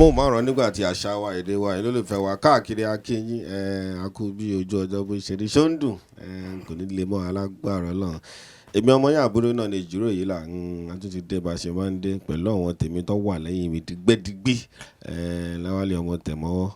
Amóhùnmáwòrán nígbà tí àṣà wa, èdè wa, ìlú olùfẹ́ wa káàkiri, akínyìn ẹ̀ akú bí ojú ọjọ́ bó ṣe rí, ṣó ń dùn, kò ní lè mọ́ alágbára Ọlọ́run. Èmi ọmọ yín àbúrò náà ní ìjíròrò yìí là ń tún ti dé bá a ṣe máa ń dé pẹ̀lú àwọn tèmi tó wà lẹ́yìn mi dígbẹ́dígbí, Láwálé ọmọ tẹ̀mọ́wọ́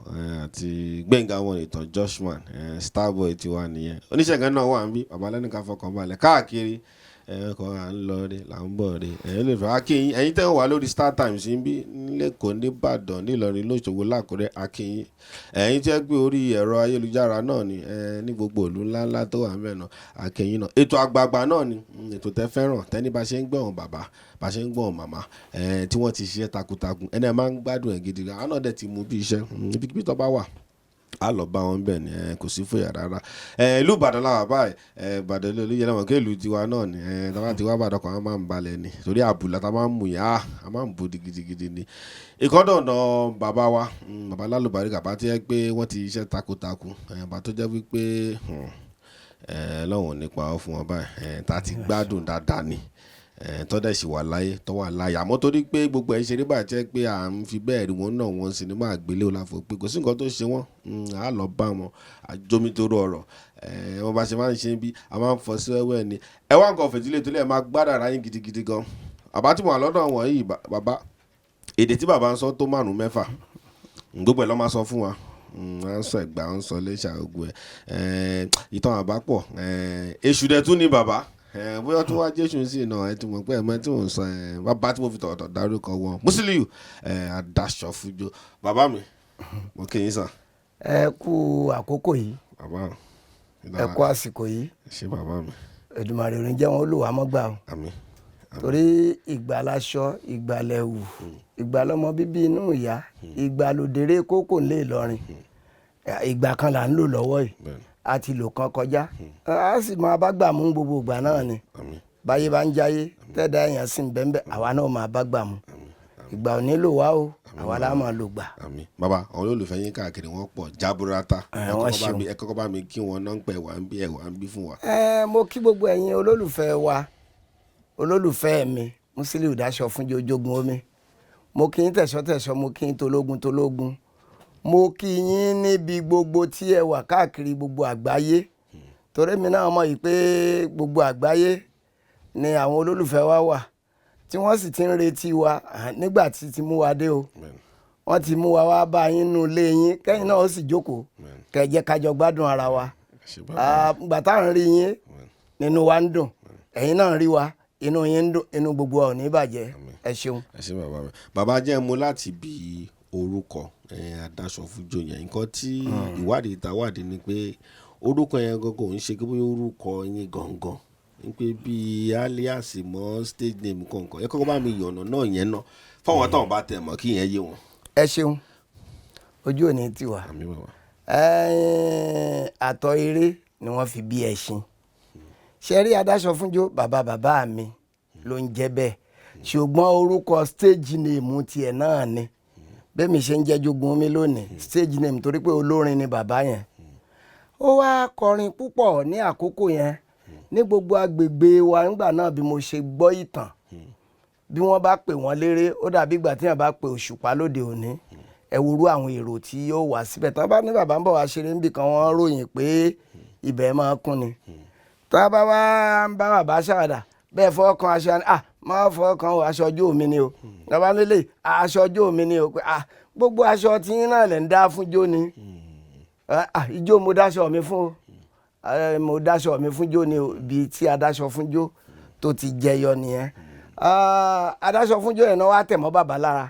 àti Gbẹ̀ngà wọn ìtàn Joshman, Starboy tiwa nìyẹn. Oníṣègùn náà wà ń bí bàbá lẹ́nìkan fọkàn balẹ̀ káàkiri ẹ̀ẹ́kọ́ à ń lọ rí là ń bọ̀ rí. Ẹ̀yin lè fẹ́ akínyìn, ẹ̀yin tẹ́ ń wà lórí Star Times ń bí lẹ́kọ̀ọ́, nìbàdàn, nílọrin, lóṣogbo, lákùrẹ́, akínyìn. Ẹ̀yin tẹ́ gbé orí ẹ̀rọ ayélujára náà ni ní gbogbo ìlú ńláńlá tó wà ńbẹ̀ náà, akínyìn náà. Ètò àgbààgbà náà ni ètò tẹ́ fẹ́ràn tẹ́ní bá ṣe ń gbọ̀n bàbá, bá ṣe ń gbọ̀n màmá tí wọ́n ti ṣiṣẹ́ takuntakun, ẹni ẹ máa ń gbádùn ẹ̀ gidi gan. Àwọn náà dẹ̀ ti mú bí iṣẹ́ ibikíbi tó bá wà, a lọ bá wọn bẹ̀ ni, kò sí fòyà rárá. Ìlú Ìbàdàn la wà báyìí. Ìbàdàn ilé Olúyẹlé wọn kí ìlú tiwa náà ni. Tá bá ti wá Ìbàdàn kan, a máa ń balẹ̀ ni torí àbùlà tá a máa ń mú yẹn, a máa ń bu gidigidi ni. Ìkọ́dọ̀nà bàbá wa, bàbá lálùbárí kàbá tí yẹ pé wọ́n ti iṣẹ́ takuntakun, bàbá tó jẹ́ wípé lọ́wọ́n nípa ọ fún wọn báyìí, tá a ti gbádùn dáadáa ni, tọ́dẹ̀ sì wà láyé tó wà láyé. Àmọ́ torí pé gbogbo ẹ̀ ń ṣeré báyìí jẹ́ pé à ń fi bẹ́ẹ̀ rí wọn náà, wọ́n sinimá àgbéléwò láfọ pé kò sí nǹkan tó ṣe wọ́n, á lọ bá wọn àjomitoro ọ̀rọ̀. Wọ́n bá ṣe máa ń ṣe bí a máa ń fọ́ sí wẹ́wẹ́ ni. Ẹ wá nǹkan fìdílé tó lẹ̀ máa gbádùn ara yín gidigidi gan. Bàbá tí mo wà lọ́dọ̀ wọn yìí, bàbá, èdè tí bàbá ń sọ tó márùn-ún mẹ́fà, gbogbo ẹ̀ ló máa sọ fún wa. À ń sọ Ẹ̀gbá, à ń sọ Iléṣà, ogun ẹ̀ ìtàn àbápọ̀. Èṣù dẹ̀ tún ní bàbá, bóyá tó wá Jésù sí náà. Ẹ ti mọ̀ pé ẹ̀mọ́ tí mò ń sọ ẹ̀ bàbá tí mo fi tọ̀wọ̀tọ̀ dárúkọ wọn, Musiliu Adáṣọfúnjó. Bàbá mi, mo kí yín sàn. Ẹ kú àkókò yìí. Bàbá. Ẹ kú àsìkò yìí. Ṣé bàbá mi. Èdùmàrè ò ní jẹ́ wọn ó lò wá mọ́gbà o. Àmín. Torí ìgbà laṣọ, ìgbà lẹ̀wù, ìgbà lọmọ bíbí inú ìyá, ìgbà lòdèrè kókò ńlẹ̀ Ìlọrin. Ìgbà kan là ń lò lọ́wọ́ yìí. A ti lò kan kọjá, a sì máa bá gbà mú gbogbo ìgbà náà ni. Báyé bá ń jáyé, tẹ́ẹ̀dá èèyàn sì ń bẹ́ẹ̀, àwa náà máa bá gbà mú. Ìgbà ò nílò wá o, àwa la máa lò gbà. Àmín. Bàbá, àwọn olólùfẹ́ yín káàkiri wọ́n pọ̀ jaburata. Ẹ, wọ́n ṣeun. Ẹ kọ́kọ́ bá mi kí wọn náà ń pẹ́ wà ń bí ẹ̀ wà ń bí fún wa. Ẹ, mo kí gbogbo ẹ̀yin olólùfẹ́ wa, olólùfẹ́ mi Musiliu Dáṣọfúnjó Ojógun Omi. Mo kí yín tẹ̀sọ́tẹ̀sọ́, mo kí yín tológun tológun, mo kí yín níbi gbogbo tí ẹ wà káàkiri gbogbo àgbáyé, torí mi náà mọ̀ yìí pé gbogbo àgbáyé ni àwọn olólùfẹ́ wa wà tí wọ́n sì ti ń retí wa nígbà tí ti mú wa dé o. Wọ́n ti mú wa wá bá yín nínú ilé yín, kẹ́yìn náà ó sì jókòó, kẹ́ jẹ́ ká jọ gbádùn ara wa. Ìgbà tá à ń rí yín nínú wa ń dùn, ẹ̀yin náà ń rí wa, inú yín ń dùn, inú gbogbo wa ò ní bàjẹ́. Ẹ ṣeun. Ẹ ṣé bàbá mi. Bàbá, jẹ́ mú láti bí orúkọ Adáṣọfúnjó yẹn. Nǹkan tí ìwádìí ta wádìí ni pé orúkọ yẹn gangan ò ń ṣe kí bóyá orúkọ yín gangan ní, pé bí alias mọ́ stage name kankan. Ẹ kọ́kọ́ bá mi yànnà náà yẹn náà fáwọn táwọn bá tẹ̀ mọ́ kí yẹn yé wọn. Ẹ ṣeun, ojú ò ní tiwa. Àmín bàbá. Àtọ̀ eré ni wọ́n fi bí ẹṣin. Ṣe rí Adáṣọfúnjó, bàbá bàbá mi ló ń jẹ́ bẹ́ẹ̀, ṣùgbọ́n orúkọ stage name tiẹ̀ náà ni bẹ́ẹ̀ mi ṣe ń jẹ́ Jogun Omi lónìí, stage name, torí pé olórin ni bàbá yẹn. Ó wá kọrin púpọ̀ ní àkókò yẹn ní gbogbo agbègbè wa nígbà náà. Bí mo ṣe gbọ́ ìtàn, bí wọ́n bá pè wọ́n léré, ó dàbí ìgbà tí wọ́n bá pè Òṣùpá lóde òní. Ẹ worú àwọn èrò tí yóò wá síbẹ̀. Tí wọ́n bá ní bàbá ń bọ̀ wá ṣeré níbì kan, wọ́n ròyìn pé ibẹ̀ máa kún ni. Tí wọ́n bá wá ń bá bàbá ṣàwàdà bẹ́ẹ̀, fọwọ́ kan aṣọ ni, ah, máa fọwọ́ kan o, aṣọ ọjọ́ mi ni o. Bàbá nílé, aṣọ ọjọ́ mi ni o, pé ah, gbogbo aṣọ tí yín náà lè ń dá fún jó ni. Ah, ijó mo dáṣọ mi fún o. Mo dáṣọ mi fún jó ni o. Ibi tí adáṣọ fún jó tó ti jẹyọ nìyẹn. Ah, adáṣọ fún jó yẹn náà wá tẹ̀ mọ́ bàbá lára.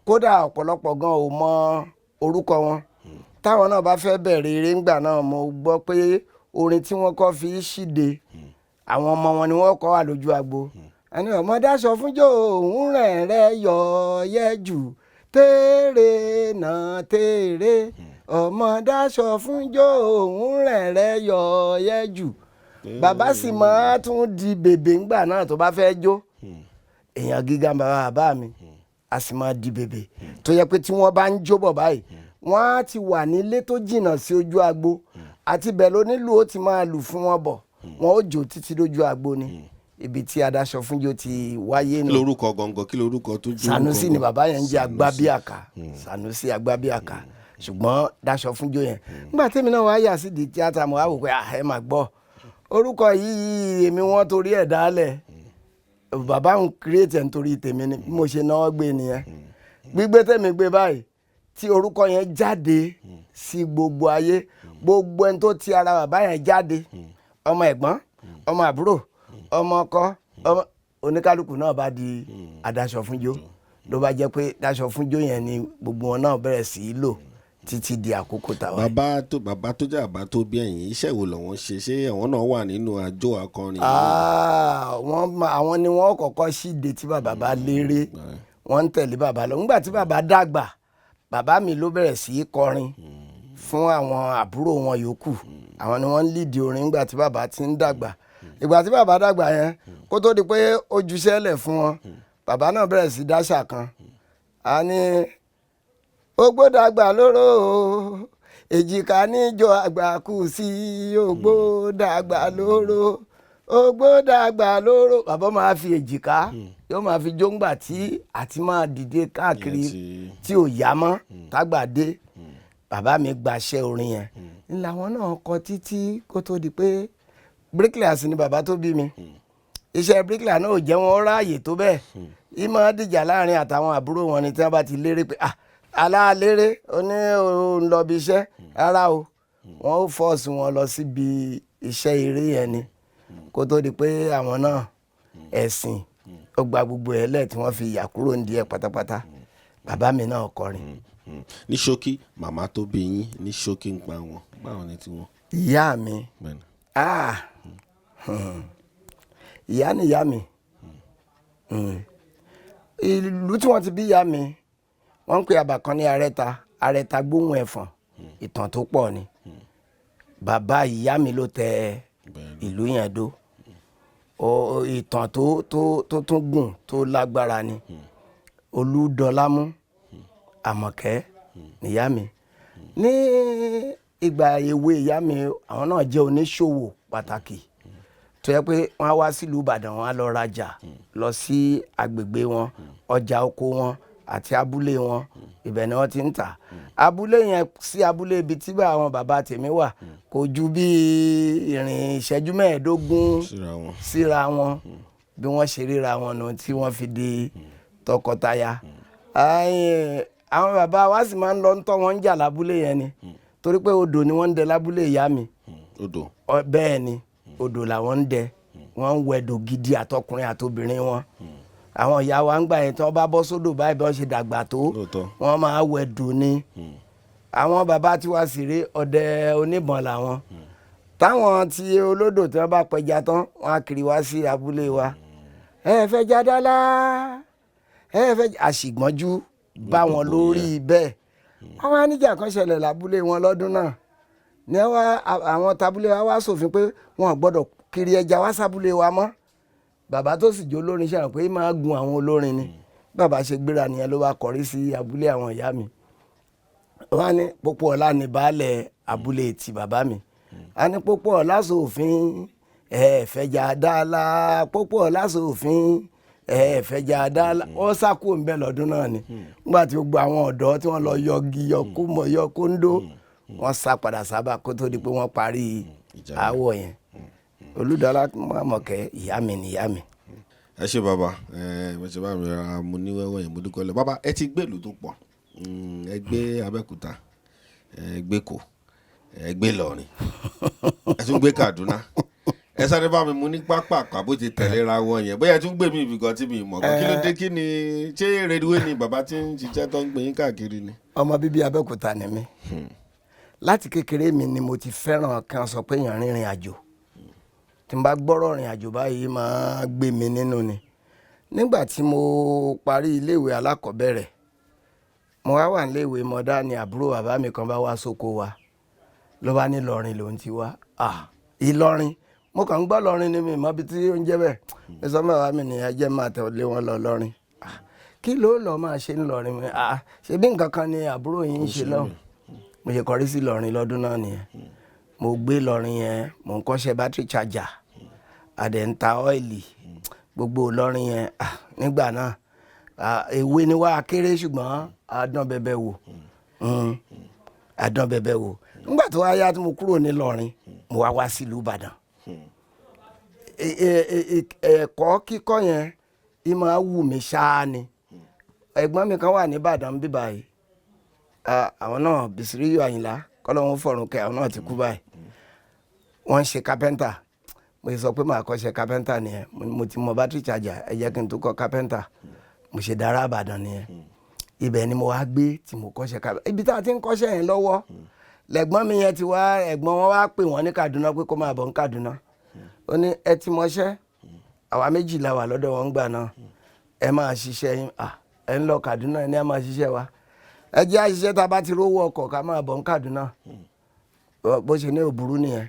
Kódà ọ̀pọ̀lọpọ̀ gan ò mọ orúkọ wọn. Táwọn náà bá fẹ́ bẹ̀rẹ̀ eré ńgbà náà, mo gbọ́ pé orin tí wọ́n kọ́ fi ṣíde, àwọn ọmọ wọn ni wọ́n kọ́ wà lójú agbo, ẹni ọmọ dáṣọ fúnjó òun rẹ̀ rẹ̀ yọ yẹ jù tèrè náà tèrè, ọmọ dáṣọ fúnjó òun rẹ̀ rẹ̀ yọ yẹ jù. Bàbá sì máa tún di bèbè ńgbà náà tó bá fẹ́ jó. Èèyàn gíga bàbá bàbá mi, a sì máa di bèbè tó yẹ pé tí wọ́n bá ń jó bọ̀ báyìí, wọ́n á ti wà nílé tó jìnnà sí ojú agbo, àti bẹ́ẹ̀ ló nílùú ó ti máa lù fún wọn bọ̀, wọn ó jó títí lójú agbo ni. Ibi tí Adáṣọfúnjó ti wáyé Kí nù. lorúkọ gangan? Kí lorúkọ tó jẹ́ orúkọ Sanusi ni gangan? bàbá yẹn ń jẹ́. Sanusi. Agbábíàká, Sanusi Agbábíàká. Ṣùgbọ́n Dáṣọfúnjó yẹn, nígbà tèmi náà wáá yà sí di tíátà, mo wá wò pé, ah, ẹ máa gbọ́ orúkọ yìí, èmi wọ́n torí ẹ̀ dálẹ̀, bàbá ń create ẹ̀ nítorí tèmi ni. Bí mo ṣe náwó gbé nìyẹn. Gbígbé tèmi gbé báyìí tí orúkọ yẹn jáde sí gbogbo ayé, gbogbo ẹni tó ti ara bàbá yẹn jáde, ọmọ ẹ̀gbọ́n, ọmọ àbúrò, ọmọ ọkọ, ọmọ oníkálukú náà bá di Adáṣọfúnjó. Ló bá jẹ́ pé Dáṣọfúnjó yẹn ni gbogbo wọn náà bẹ̀rẹ̀ sí í lò títí di àkókò tàwa yìí. Bàbá tó jẹ́ bàbá tó bí ẹ̀yin, iṣẹ́ wo lọ́wọ́n ṣe? Ṣé àwọn náà wà nínú àjọ akọrin yìí? Ah, àwọn ni wọ́n kọ́kọ́ ṣíde tí bàbá bá léré, wọ́n ń tẹ̀lé bàbá lọ. Nígbà tí bàbá dàgbà, bàbá mi ló bẹ̀rẹ̀ sí í kọrin fún àwọn àbúrò wọn yòókù. Àwọn ni wọ́n ń lídìí orin nígbà tí bàbá ti ń dàgbà. Ìgbà tí bàbá dàgbà yẹn, kó tó di pé ó juṣẹ́ lẹ̀ fún wọn, bàbá náà bẹ̀rẹ̀ sí dáṣà kan. A ní ogbó dàgbà lóró o, èjìká níjọ àgbà kù sí, ogbó dàgbà lóró, ogbó dàgbà lóró. Bàbá máa fi èjìká, yóò máa fi jóngbà tí àti máa dìde káàkiri Ìyẹn ti- tí ò yá mọ́ tágbà dé. Bàbá mi gbaṣẹ́ orin yẹn ńlá wọn náà kọ títí kó tó di pé bricklayer sì ni bàbá tó bí mi. Iṣẹ́ bricklayer náà ò jẹ́ wọn ráàyè tó bẹ́ẹ̀. Ìmọ̀ dìjà láàrin àtàwọn àbúrò wọn ni tí wọ́n bá ti lérè pé, ah, aláàlérè ó ní òun lọ bí iṣẹ́ rárá o, wọ́n ó force wọn lọ síbi iṣẹ́ eré yẹn ni, kó tó di pé àwọn náà ẹ̀sìn ó gba gbogbo ẹ̀ lẹ̀ tí wọ́n fi yà kúrò nídìí ẹ̀ pátápátá. Bàbá mi náà kọrin. Ní ṣókí, màmá tó bí yín, ní ṣókí ń pa wọn, báwo ni tiwọn? Ìyá mi? Bẹ́ẹ̀ni. Ah, ìyá ni ìyá mi. Ìlú tí wọ́n ti bí ìyá mi, wọ́n ń pe àbà kan ní Arẹ́ta, Arẹ́ta gbóhùn ẹ̀fọ̀n. Ìtàn tó pọ̀ ni. Bàbá ìyá mi ló tẹ ìlú yẹn dó. Ìtàn tó tún gùn tó lágbára ni. Olúdọlámú Àmọ̀kẹ́ níyá mi. Ní ìgbà èwe ìyá mi, àwọn náà jẹ́ oníṣòwò pàtàkì tó yẹ pé wọ́n á wá sílùú Ìbàdàn, wọ́n á lọ rajà lọ sí agbègbè wọn, ọjà oko wọn àti abúlé wọn. Ibẹ̀ ni wọ́n ti ń tà. Abúlé yẹn sí abúlé ibi tí àwọn bàbá tèmi wà kò ju bí ìrìn ìṣẹ́jú 15 síra wọn. Síra wọn. Bí wọ́n ṣe ríra wọn nù tí wọ́n fi di tọkọtaya. Àwọn bàbá wa sì máa ń lọ ń tọ́ wọn ń jà lábúlé yẹn ni, torí pé odò ni wọ́n ń dẹ lábúlé ìyá mi. Odò? Bẹ́ẹ̀ ni, odò làwọn ń dẹ. Wọ́n ń wẹdò gidi, àtọkùnrin àtobìnrin wọn. Àwọn ìyá wa ń gbà yẹn, tí wọ́n bá bọ́ sódò báyìí, bí wọ́n ṣe dàgbà tó, wọ́n máa wẹdò ni. Àwọn bàbá tiwa sì rí, ọdẹ oníbọn làwọn. Táwọn tí olódò tí wọ́n bá pẹja tán, wọ́n á kiri wá sí abúlé wa, ẹ fẹ́ já dálá, ẹ fẹ́ àṣìgbọ́njú bá wọn lórí bẹ́ẹ̀. Wọ́n wá níjà kan ṣẹlẹ̀ lábúlé wọn lọ́dún náà ní wá. Àwọn tabúlé wa wá ṣòfin pé wọn ò gbọ́dọ̀ kiri ẹja wá sábúlé wa mọ́. Bàbá tó sì jó olórin ṣe hàn pé máa gun àwọn olórin ni. Bàbá ṣe gbéra nìyẹn, ló bá kọrí sí abúlé àwọn ìyá mi. Wọ́n á ní Pópó Ọlá ní baálẹ̀ abúlé ti bàbá mi. A ní Pópó Ọlá ṣòfin, ẹ fẹjà dáálá, Pópó Ọlá ṣòfin, ẹ fẹjà dáálá. Wọ́n sá kúrò ńbẹ̀ lọ́dún náà ni. Nígbà tí gbogbo àwọn ọ̀dọ́ tí wọ́n lọ yọgi yọkú mọ̀ yọ kóńdó, wọ́n sá padà sábà kó tó di pé wọ́n parí Ìjà yẹn. Aáwọ̀ yẹn. Olúdọlá Àmọ̀kẹ́, ìyá mi ni ìyá mi. Ẹ ṣe bàbá, ẹ mo ṣe bá mi ra mo ní wẹ́wẹ́ yẹn, mo dúpẹ́ lọ. Bàbá, ẹ ti gbé ìlú tó pọ̀. Ẹ gbé Abẹ́òkúta, ẹ gbé Èkó, ẹ gbé Ìlọrin, ẹ tún gbé Kaduna. Ẹ sáré bá mi mú ní pápá bó ti tẹ̀léra wọn yẹn, bóyá ẹ tún gbé mi ibì kan tí mi mọ̀ gan. Kí ló dé? Kí ni? Ṣé reluwé ni bàbá tí ń ṣiṣẹ́ tó ń gbé yín káàkiri ni? Ọmọ bíbí Abẹ́òkúta ni mí. Láti kékeré mi ni mo ti fẹ́ràn kí wọ́n sọ pé èèyàn rìnrìn àjò. Tí n bá gbọ́rọ̀ rìn àjò báyìí, máa gbé mi nínú ni. Nígbà tí mo parí iléèwé alákọ̀ọ́bẹ̀rẹ̀, mo wá wà níléèwé mọ̀dá ni àbúrò bàbá mi kan bá wá sóko wa, ló bá ní Ìlọrin lòún ti wá. Ah, Ìlọrin! Mo kàn ń gbọ́ Ìlọrin ni, mi mọ̀ bí tí ó ń jẹ́ bẹ́ẹ̀. Mo sọ fún bàbá mi nìyẹn, jẹ́ máa tẹ̀lé wọn lọ Ìlọrin. Ah, kí ló lọ máa ṣe ń Ìlọrin mi? Ah, ṣebí nǹkan kan ni àbúrò yín ń ṣe lọ́hùn. Mo ṣe kọrí sí Ìlọrin lọ́dún náà nìyẹn. Mo gbé Ìlọrin yẹn, mò ń kọ́ṣẹ́ battery charger, a dẹ̀ ń ta oil. Gbogbo Ìlọrin yẹn, nígbà náà, èwe ni wá kéré, ṣùgbọ́n àdán bẹbẹ wò. Àdán bẹbẹ wò. Nígbà tó wá yá tí mo kúrò nílọrin, mo wá wá sílùú Ìbàdàn. Ẹ̀kọ́ kíkọ́ yẹn ìmọ̀ wù mí ṣáá ni. Ẹ̀gbọ́n mi kan wà ní Ìbàdàn bí báyìí. Àwọn náà, Bìsíríyù Àyìnlá, kọ́lọ́hún fọ̀rùn kẹ́, àwọn náà ti kú báyìí. Wọ́n ń ṣe kápẹ́ńtà. Mo sọ pé màá kọ́ ṣe kápẹ́ńtà nìyẹn. Mo ti mọ battery charger, ẹ jẹ́ kí n tó kọ́ kápẹ́ńtà. Mo ṣe dára Ìbàdàn nìyẹn. Ibẹ̀ ni mo wá gbé tí mo kọ́ṣẹ́ kápẹ́ńtà. Ibi tá a ti ń kọ́ṣẹ́ yẹn lọ́wọ́, lẹ́gbọ́n mi yẹn ti wá, ẹ̀gbọ́n wọn wá pè wọ́n ní Kaduna pé kó máa bọ̀ ní Kaduna. Ó ní ẹ ti mọṣẹ́, àwa méjì la wà lọ́dọ̀ wọn gbà náà, ẹ máa ṣiṣẹ́ yín. Ẹ ń lọ Kaduna, ẹ ní a máa ṣiṣẹ́ wa, ẹ jẹ́ àṣiṣẹ́, tá a bá ti rówó ọkọ̀ ká máa bọ̀ ní Kaduna. Bó ṣe ní òbúrú nìyẹn.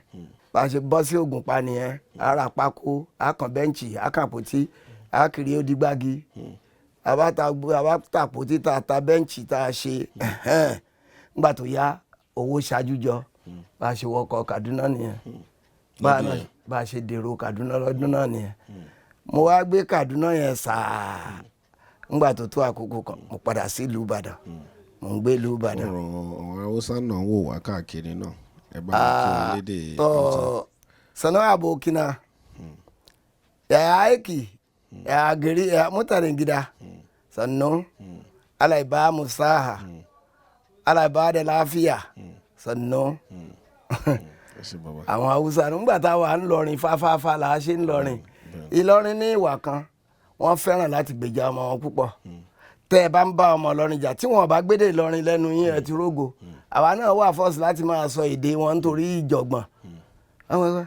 Bá a ṣe bọ́ sí Ògùnpa nìyẹn, ara pákó, akàn bẹ́ǹchì, akàn àpótí, akiri ó di gbági, àbá tàpótí, tá a ta bẹ́ǹchì tá a ṣe. Nígbà tó yá, owó ṣáájú jọ, bá a ṣe wọkọ̀ Kaduna nìyẹn. Bá a ṣe dèrò Kaduna lọ́dún náà nìyẹn. Mo wá gbé Kaduna yẹn sáà. Nígbà tó tó àkókò kan, mo padà sí ìlú Ìbàdàn. Mo ń gbé ìlú Ìbàdàn. Ọ̀rọ̀ àwọn Haúsá náà wò wá káàkiri náà, ẹ bá mi kí wọn lédè Haúsá. To, sannu abokina, yaya aiki, ya gari, ya mutanen gida, sannu. Allah ya ba mu sa'a, Allah ya ba da lafiya, sannu. Ẹ ṣé bàbá. Àwọn Haúsá nígbà táwa ń lọrin fáfáfá là á ṣe ń lọrin. Ìlọrin ní ìwà kan, wọ́n fẹ́ràn láti gbèjà ọmọ wọn púpọ̀. Tẹ́ ẹ bá ń bá ọmọ Ìlọrin jà, tí wọn bá gbédè Ìlọrin lẹ́nu yín, ẹ ti rógo. Àwa náà wà force láti máa sọ èdè wọn nítorí ìjọ̀gbọ̀n. Àwọn sọ,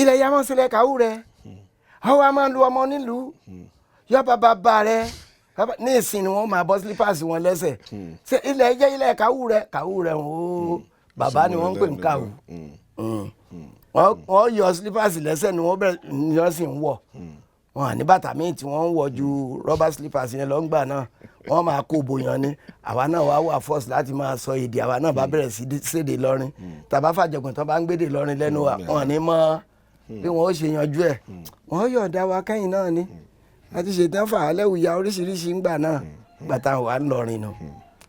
ilẹ̀ yamọ́ sílẹ̀ kàwú rẹ̀, àwọn wa máa ń lu ọmọ nílùú yọ bàbá bá rẹ̀. Ní ìsìn ni wọ́n máa bọ́ slippers wọn lẹ́sẹ̀. Ṣé ilẹ̀ jẹ́ ilẹ̀ kàwú rẹ̀? Kàwú rẹ̀ o, bàbá ni wọ́n ń pè ní kàwú. Wọ́n yọ slippers lẹ́sẹ̀ ni wọ́n bẹ̀rẹ̀ ni wọ́n sì ń wọ̀. Wọn à ní bàtà míì tí wọ́n ń wọ̀ ju rọ́bà slippers yẹn lọ ńgbà náà. Wọ́n máa kó bòyàn ni. Àwa náà wá wà force láti máa sọ èdè. Àwa náà bá bẹ̀rẹ̀ sí sédè lọ́rin tàbá fàjọgbọ̀n tán bá ń gbédè lọ́rin lẹ́nu wa, wọn ní mọ bí wọn ó ṣe yanjú ẹ̀. Wọ́n yọ̀ǹda wa kẹ́yìn náà ni a ti ṣètàn fàálẹ̀ wùyà oríṣiríṣi ńgbà náà gbàtà wà ń lọrin nù.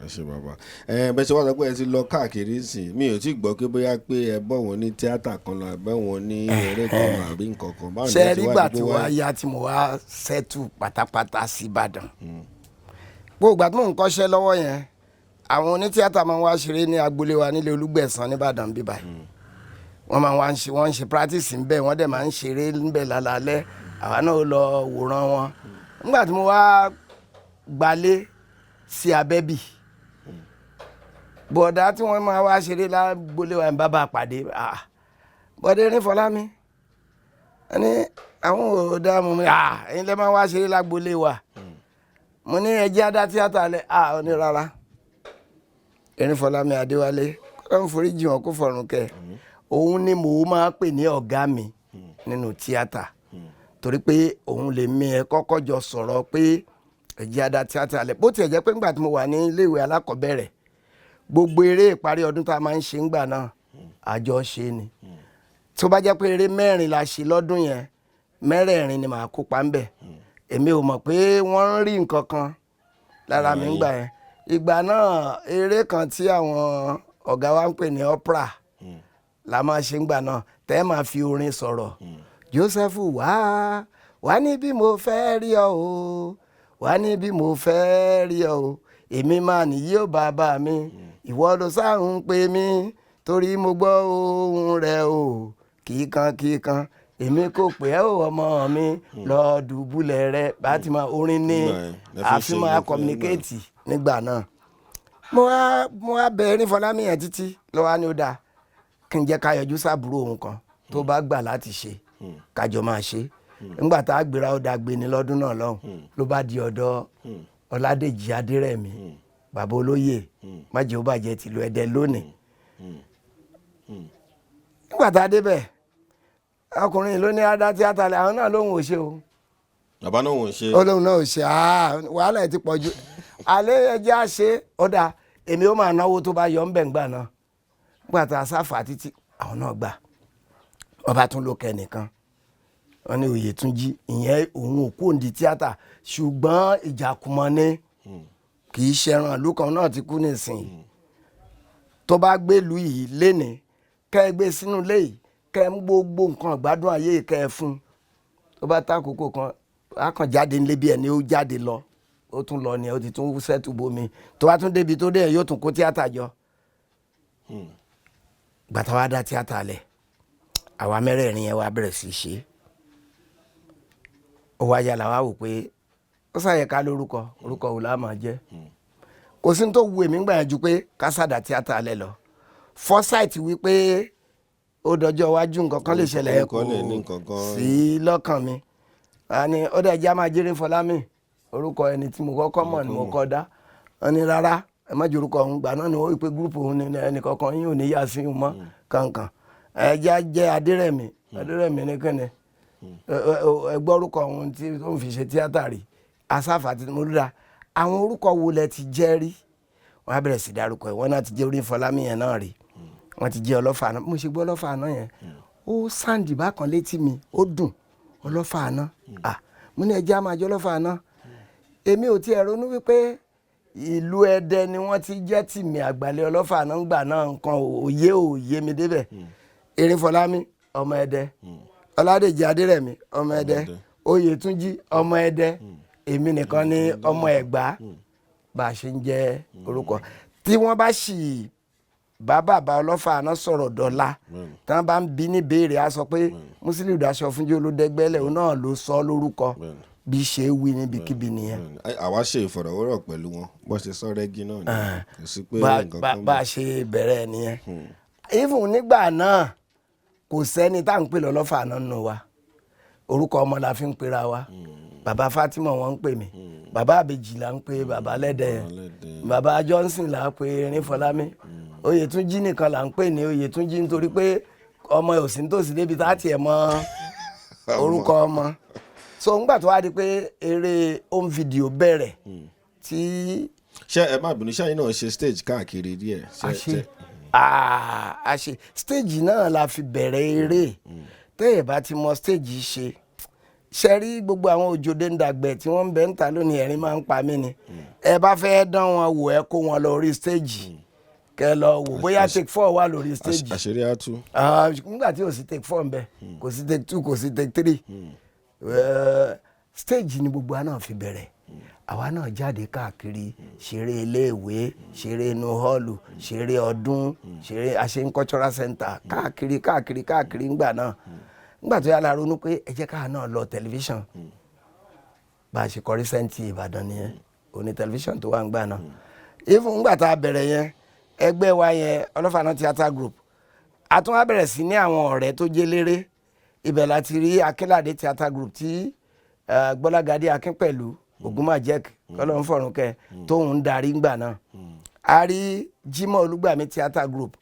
Ẹ ṣé bàbá. Ẹ bẹ ṣe wá sọ pé ẹ ti lọ káàkiri sí, mi ò tí gbọ́ pé bóyá pé ẹ bọ́ wọn ní tíátà kan lọ, ẹ bọ́ wọn ní eré kan lọ, àbí nǹkan kan. Báwo ni Ṣe ẹ ti rí wá gbà di tí pé wàá yá tí mo wá settle pátápátá sí Ìbàdàn, gbogbo ìgbà tí mò ń kọ́ṣẹ́ lọ́wọ́ yẹn, àwọn onítíátà máa ń wá ṣeré ní agboolé wa nílé Olúgbẹ̀sán nìbàdàn bíbá. Wọ́n máa wá ń ṣe, wọ́n ń ṣe practice ńbẹ̀, wọ́n dẹ̀ máa ń ṣeré ńbẹ̀ lálálẹ́. Àwa náà ó lọ wòran wọn. Nígbà tí mo wá gbalé sí Abẹ́bì, bọ̀dá tí wọ́n máa wá ṣeré lágboolé wa ń bá bá a pàdé. Bọ̀dá erin Fọlámi ẹni àwọn ò dá mọ̀ mi. Ẹ̀yin lẹ́ máa wá ṣeré lágboolé wa. Mo ní ẹ jẹ́ á dá tíátà lẹ̀. Ó ní rárá. Erin Fọlámi Adéwálé, kọ́ ń foríjì wọn kó fọ̀run kẹ́. Òun ni mò ń máa pè ní ọ̀gá mi nínú tíátà, torí pé òun lè mi ẹ kọ́kọ́ jọ sọ̀rọ̀ pé ẹ jẹ́ á dá tíátà lẹ̀. Bó tiẹ̀ jẹ́ pé ńgbà tí mo wà ní iléèwé alákọ̀ọ́bẹ̀rẹ̀, gbogbo eré ìparí ọdún tá a máa ń ṣe ńgbà náà, àjọ ṣe ni. Tó bá jẹ́ pé eré mẹ́rin la ṣe lọ́dún yẹn, mẹ́rẹ̀ẹ̀rin ni màá kópa ńbẹ̀. Èmi ò mọ̀ pé wọ́n ń rí nǹkan kan lára mi ńgbà yẹn. Ìgbà náà, eré kan tí àwọn ọ̀gá wa ń pè ní opera la máa ṣe ńgbà náà, tẹ́ máa fi orin sọ̀rọ̀. Joseph wá wá ní bí mo fẹ́ rí ọ o, wá ní bí mo fẹ́ rí ọ o, èmi máa nìyí ó bàbá mi, ìwọ ló sáhùn pé mi, torí mo gbọ́ ohùn rẹ o kíkan kíkan, èmi kò pè ẹ́ o ọmọ mi, lọ dùbúlẹ̀ rẹ. Bá ti máa orin ní Nígbà yẹn, lẹ fi àfi ṣe máa nígbà. communicate nígbà náà. Mo wá bẹ Erin Fọlámi yẹn títí lọ́wọ́ ni ó dáa kí n jẹ́ ká yọjú sábúrò òun kan tó bá gbà láti ṣe, kájọ máa ṣe. Nígbà tá a gbéra, ó dáa gbé ní lọ́dún náà lọ́hùn, ló bá di ọ̀dọ̀ Ọládèjì Adérẹ̀mí, bàbá olóyè májèó bàjẹ́ tìlú Ẹdẹ lónìí. Nígbà tá a débẹ̀, ọkùnrin ló ní adá tíátà lẹ, àwọn náà lóhùn ò ṣe o. Bàbá náà wọ́n ṣe. Ó lóun náà ò ṣe. Wàhálà ẹ̀ ti pọ̀ jù alẹ́, ẹjẹ́ á ṣe. Ó dáa, èmi ó máa náwó tó bá yọ ń bẹ̀ ń gbà náà. Nígbà tá a sáfà títí, àwọn náà gbà. Wọ́n bá tún ló kẹ́ nìkan. Wọ́n ní Oyètúnjí, ìyẹn òun ò kú òǹdí tíátà, ṣùgbọ́n ìjàkùmọ̀ ni, kì í ṣẹran ìlú kan náà, ti kú nísìnyí. Tó bá gbélùú yìí lénìí, kẹ́ ẹ gbé sínú ilé yìí, kẹ́ ẹ mú gbogbo nǹkan ìgbádùn ayé yìí, kẹ́ ẹ fún un, tó bá tá àkókò kan, á kàn jáde nílé bí ẹni ó jáde lọ, ó tún lọ ni, ó ti tún sẹ́tù bomi. Tó bá tún débi tó dé yẹn, yóò tún kó tíátà jọ. Gbàtà wa dá tíátà lẹ̀, àwa mẹ́rẹ̀ẹ̀rin yẹn wá bẹ̀rẹ̀ sí í ṣe é. Ó wá yàrá wa wò pé ó ṣàyẹ ká lórúkọ. Orúkọ wo la máa jẹ́? Kò sí ní tó wu èmi gbà yẹn ju pé ká sàdá tíátà lẹ̀ lọ. Foresight wípé ó dọjọ́ iwájú, nǹkan kan lè ṣẹlẹ̀, Orúkọ kò lè ní nǹkan kan. sí lọ́kàn mi. A ní ó dẹ̀ jẹ́ a máa jẹ́rìí Fọlámi, orúkọ ẹni tí mo kọ́kọ́ mọ̀ ni mo kọ́ dá. Wọ́n ní rárá, ẹ má jẹ́ orúkọ òun gbà náà ni wọ́n wí pé group òun ni ẹnìkankan yín ò ní yà sí òun mọ́ kankan. Ẹ jẹ́ á jẹ́ Adérẹ̀mí. Adérẹ̀mí ní kíni? Ẹ gbọ́ orúkọ òun tí ó ń fi ṣe tíátà rí, Asáfà tí mo ríra. Àwọn orúkọ wo lẹ ti jẹ́ rí? Wọ́n á bẹ̀rẹ̀ sí dárúkọ ẹ̀. Wọ́n náà ti jẹ́ orí Fọlámi yẹn náà rí, wọ́n ti jẹ́ Ọlọ́fà náà. Mo ṣe gbọ́ Ọlọ́fà náà yẹn, ó sáǹdì bákan létí mi, ó dùn, Ọlọ́fà náà. Ah, mo ní ẹjẹ́ á máa jẹ́ Ọlọ́fà náà. Èmi ò tiẹ̀ ronú wípé ìlú Ẹdẹ ni wọ́n ti jẹ́ tìmí àgbàlẹ̀ Ọlọ́fà náà gbà náà. Nǹkan òye òye mi débẹ̀. Erin Fọlámi ọmọ Ẹdẹ, Ọládèjì Adérẹ̀mí ọmọ Ẹdẹ, Oyètúnjí ọmọ Ẹdẹ, èmi nìkan ni ọmọ Ẹ̀gbá. Bá a ṣe ń jẹ́ orúkọ tí wọ́n bá sì bá bàbá Ọlọ́fà náà sọ̀rọ̀ dọ́là, tí wọ́n bá ń bi ní béèrè, á sọ pé Musiliu Daṣọfúnjó ló dẹ́gbẹ́lẹ̀, òun náà ló sọ lórúkọ. Bí ṣe wí níbikíbi nìyẹn. Àwa ṣe ìfọ̀rọ̀wérọ̀ pẹ̀lú wọn, bó ṣe sọ rẹ́gí náà ni, kò sí pé nǹkan kan. Bá a ṣe bẹ̀rẹ̀ nìyẹn. Even nígbà náà, kò sẹ́ni tá à ń pè lọ́lọ́fà náà nù wa. Orúkọ ọmọ la fi ń pera wa. Bàbá Fatima wọn ń pè mí, bàbá àbèjì là ń pè bàbá lẹ́dẹ̀, bàbá Johnson là ń pè Erin Fọlámi. Oyètúnjí nìkan là ń pè ní Oyètúnjí, nítorí pé ọmọ òsì nítòsí débi tá a tiẹ̀ mọ orúkọ ọmọ. So ńgbà tó wá di pé eré home video bẹ̀rẹ̀ tí Ṣé ẹ má bínú, ṣáà yín náà ṣe stage káàkiri díẹ̀? A ṣe, a ṣe stage náà la fi bẹ̀rẹ̀ eré. Tẹ́ ẹ̀ bá ti mọ stage ṣe, ṣe rí gbogbo àwọn òjòdè ń dàgbẹ̀ tí wọ́n ń bẹ ń ta lónìí, ẹ̀rín máa ń pa mí ni. Ẹ bá fẹ́ dán wọn wò, ẹ kó wọn lọ orí stage, kẹ lọ wò bóyá take four wà lórí stage. Àṣírí á tú. Nígbà tí ò sí take four ń bẹ, kò sí take two, kò sí take three. Stage ni gbogbo wa náà fi bẹ̀rẹ̀. Àwa náà jáde káàkiri, ṣeré iléèwé, ṣeré inú hall, ṣeré ọdún, ṣeré àṣẹ cultural center, káàkiri káàkiri káàkiri ńgbà náà. Ńgbà tó yà la ronú pé ẹ jẹ́ káà náà lọ tẹlifíṣàn. Bá a ṣe kọrí sẹ́ńtì Ìbàdàn nìyẹn, òní tẹlifíṣàn tó wà ńgbà náà. Even ńgbà tá a bẹ̀rẹ̀ yẹn, ẹgbẹ́ wa yẹn, Ọlọ́fààná Theatre Group, a tún wá bẹ̀rẹ̀ sí ní àwọn ọ̀rẹ́ tó jẹ́ léré. Ibẹ̀ láti rí Akínládé Theatre Group tí Gbọ́lágadé Akínpẹ̀lú Ògúnmájẹ́k, kọ́lọ́ ń fọ̀rùn kẹ́, tóun ń darí ńgbà náà. A rí Jimoh Olúgbàmí Theatre Group,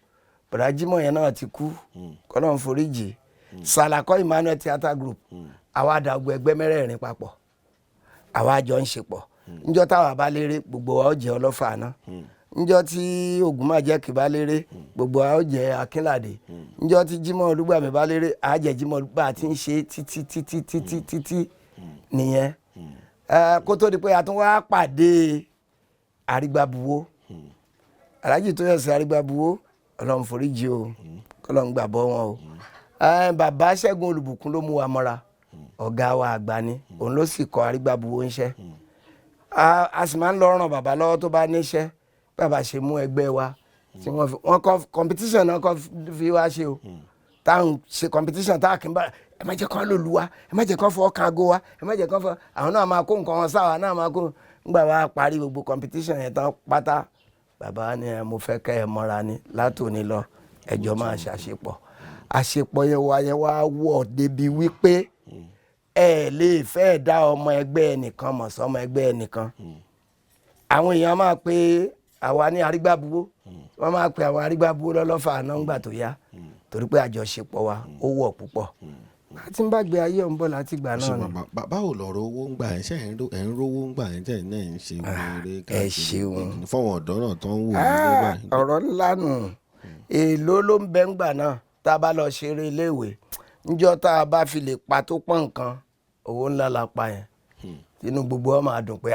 bọ̀dá Jimoh yẹn náà ti kú, kọ́lọ́ ń foríjì. Sàlàkọ́ Emmanuel Theatre Group. Àwa dàgbọ́ ẹgbẹ́ mẹ́rẹ̀ẹ̀rin papọ̀, àwa jọ ń ṣe pọ̀. Níjọ́ táwa bá léré, gbogbo wa ó jẹ́ Ọlọ́fà náà. Níjọ́ tí Ògúnmájẹ́kì bá léré, gbogbo wa ó jẹ́ Akínládé. Níjọ́ tí Jimoh Olúgbàmí bá léré, àá jẹ́ Jimoh. Bá a ti ń ṣe títí títí títí títí nìyẹn, kó tó di pé a tún wá pàdé Àrígbábuwó, Alhaji Tóyọ̀sí Àrígbábuwó, Ọlọ́run foríjì o, kọ́lọ́run gbàbọ́ wọn o. Bàbá Ṣẹ́gun Olùbùkún ló mú wa mọ́ra. Ọ̀gá wa àgbà ni, òun ló sì kọ́ Àrígbábuwó ńṣẹ́. A sì máa ń lọ ràn bàbá lọ́wọ́ tó bá níṣẹ́. Bàbá ṣe mú ẹgbẹ́ wa tí wọ́n fi wọ́n kọ́ competition náà kọ́ fi wá ṣe o. Táwọn ṣe competition, táwọn kì í bá ẹ má jẹ́ kán lòlù wa, ẹ má jẹ́ kán fọwọ́ kan ago wa, ẹ má jẹ́ kán fọ àwọn náà máa kó nǹkan wọn sáwa náà máa kó. Ńgbà wa parí gbogbo competition yẹn tán pátá, bàbá ni ẹ mo fẹ́ kẹ́ ẹ mọ́ra ni látòní lọ, ẹjọ́ máa ṣàṣepọ̀. Àṣepọ̀ yẹn wá wọ̀ débi wípé ẹ lè fẹ́ dá ọmọ ẹgbẹ́ ẹnìkan mọ̀ sọmọ ẹgbẹ́ ẹnìkan. Àwọn èèyàn máa pe àwa ní Arígbábuwó, wọ́n máa pe àwọn Arígbábuwó lọ́lọ́fà náà ńgbà tó yá, torí pé àjọṣepọ̀ wa ó wọ̀ púpọ̀. Láti ń bá gbé ayé ọ̀hún bọ̀ láti gbà Ṣe náà ni. Bàbá, báwo lọ̀rọ̀ owó ń gbà ẹ̀? Ṣe ẹ̀ ń rówó ń gbà ẹ̀ tẹ̀ náà ń ṣe eré Ẹ káàkiri ṣeun. fáwọn ọ̀dọ́ náà tó ń wò ní báyìí? Ọ̀rọ̀ ńlá nù. Èèló ló ń bẹ ńgbà náà tá a bá lọ ṣeré iléèwé? Níjọ́ tá a bá fi lè pa tó pọ́n nǹkan, owó ńlá la pa yẹn. Inú gbogbo wa máa dùn pé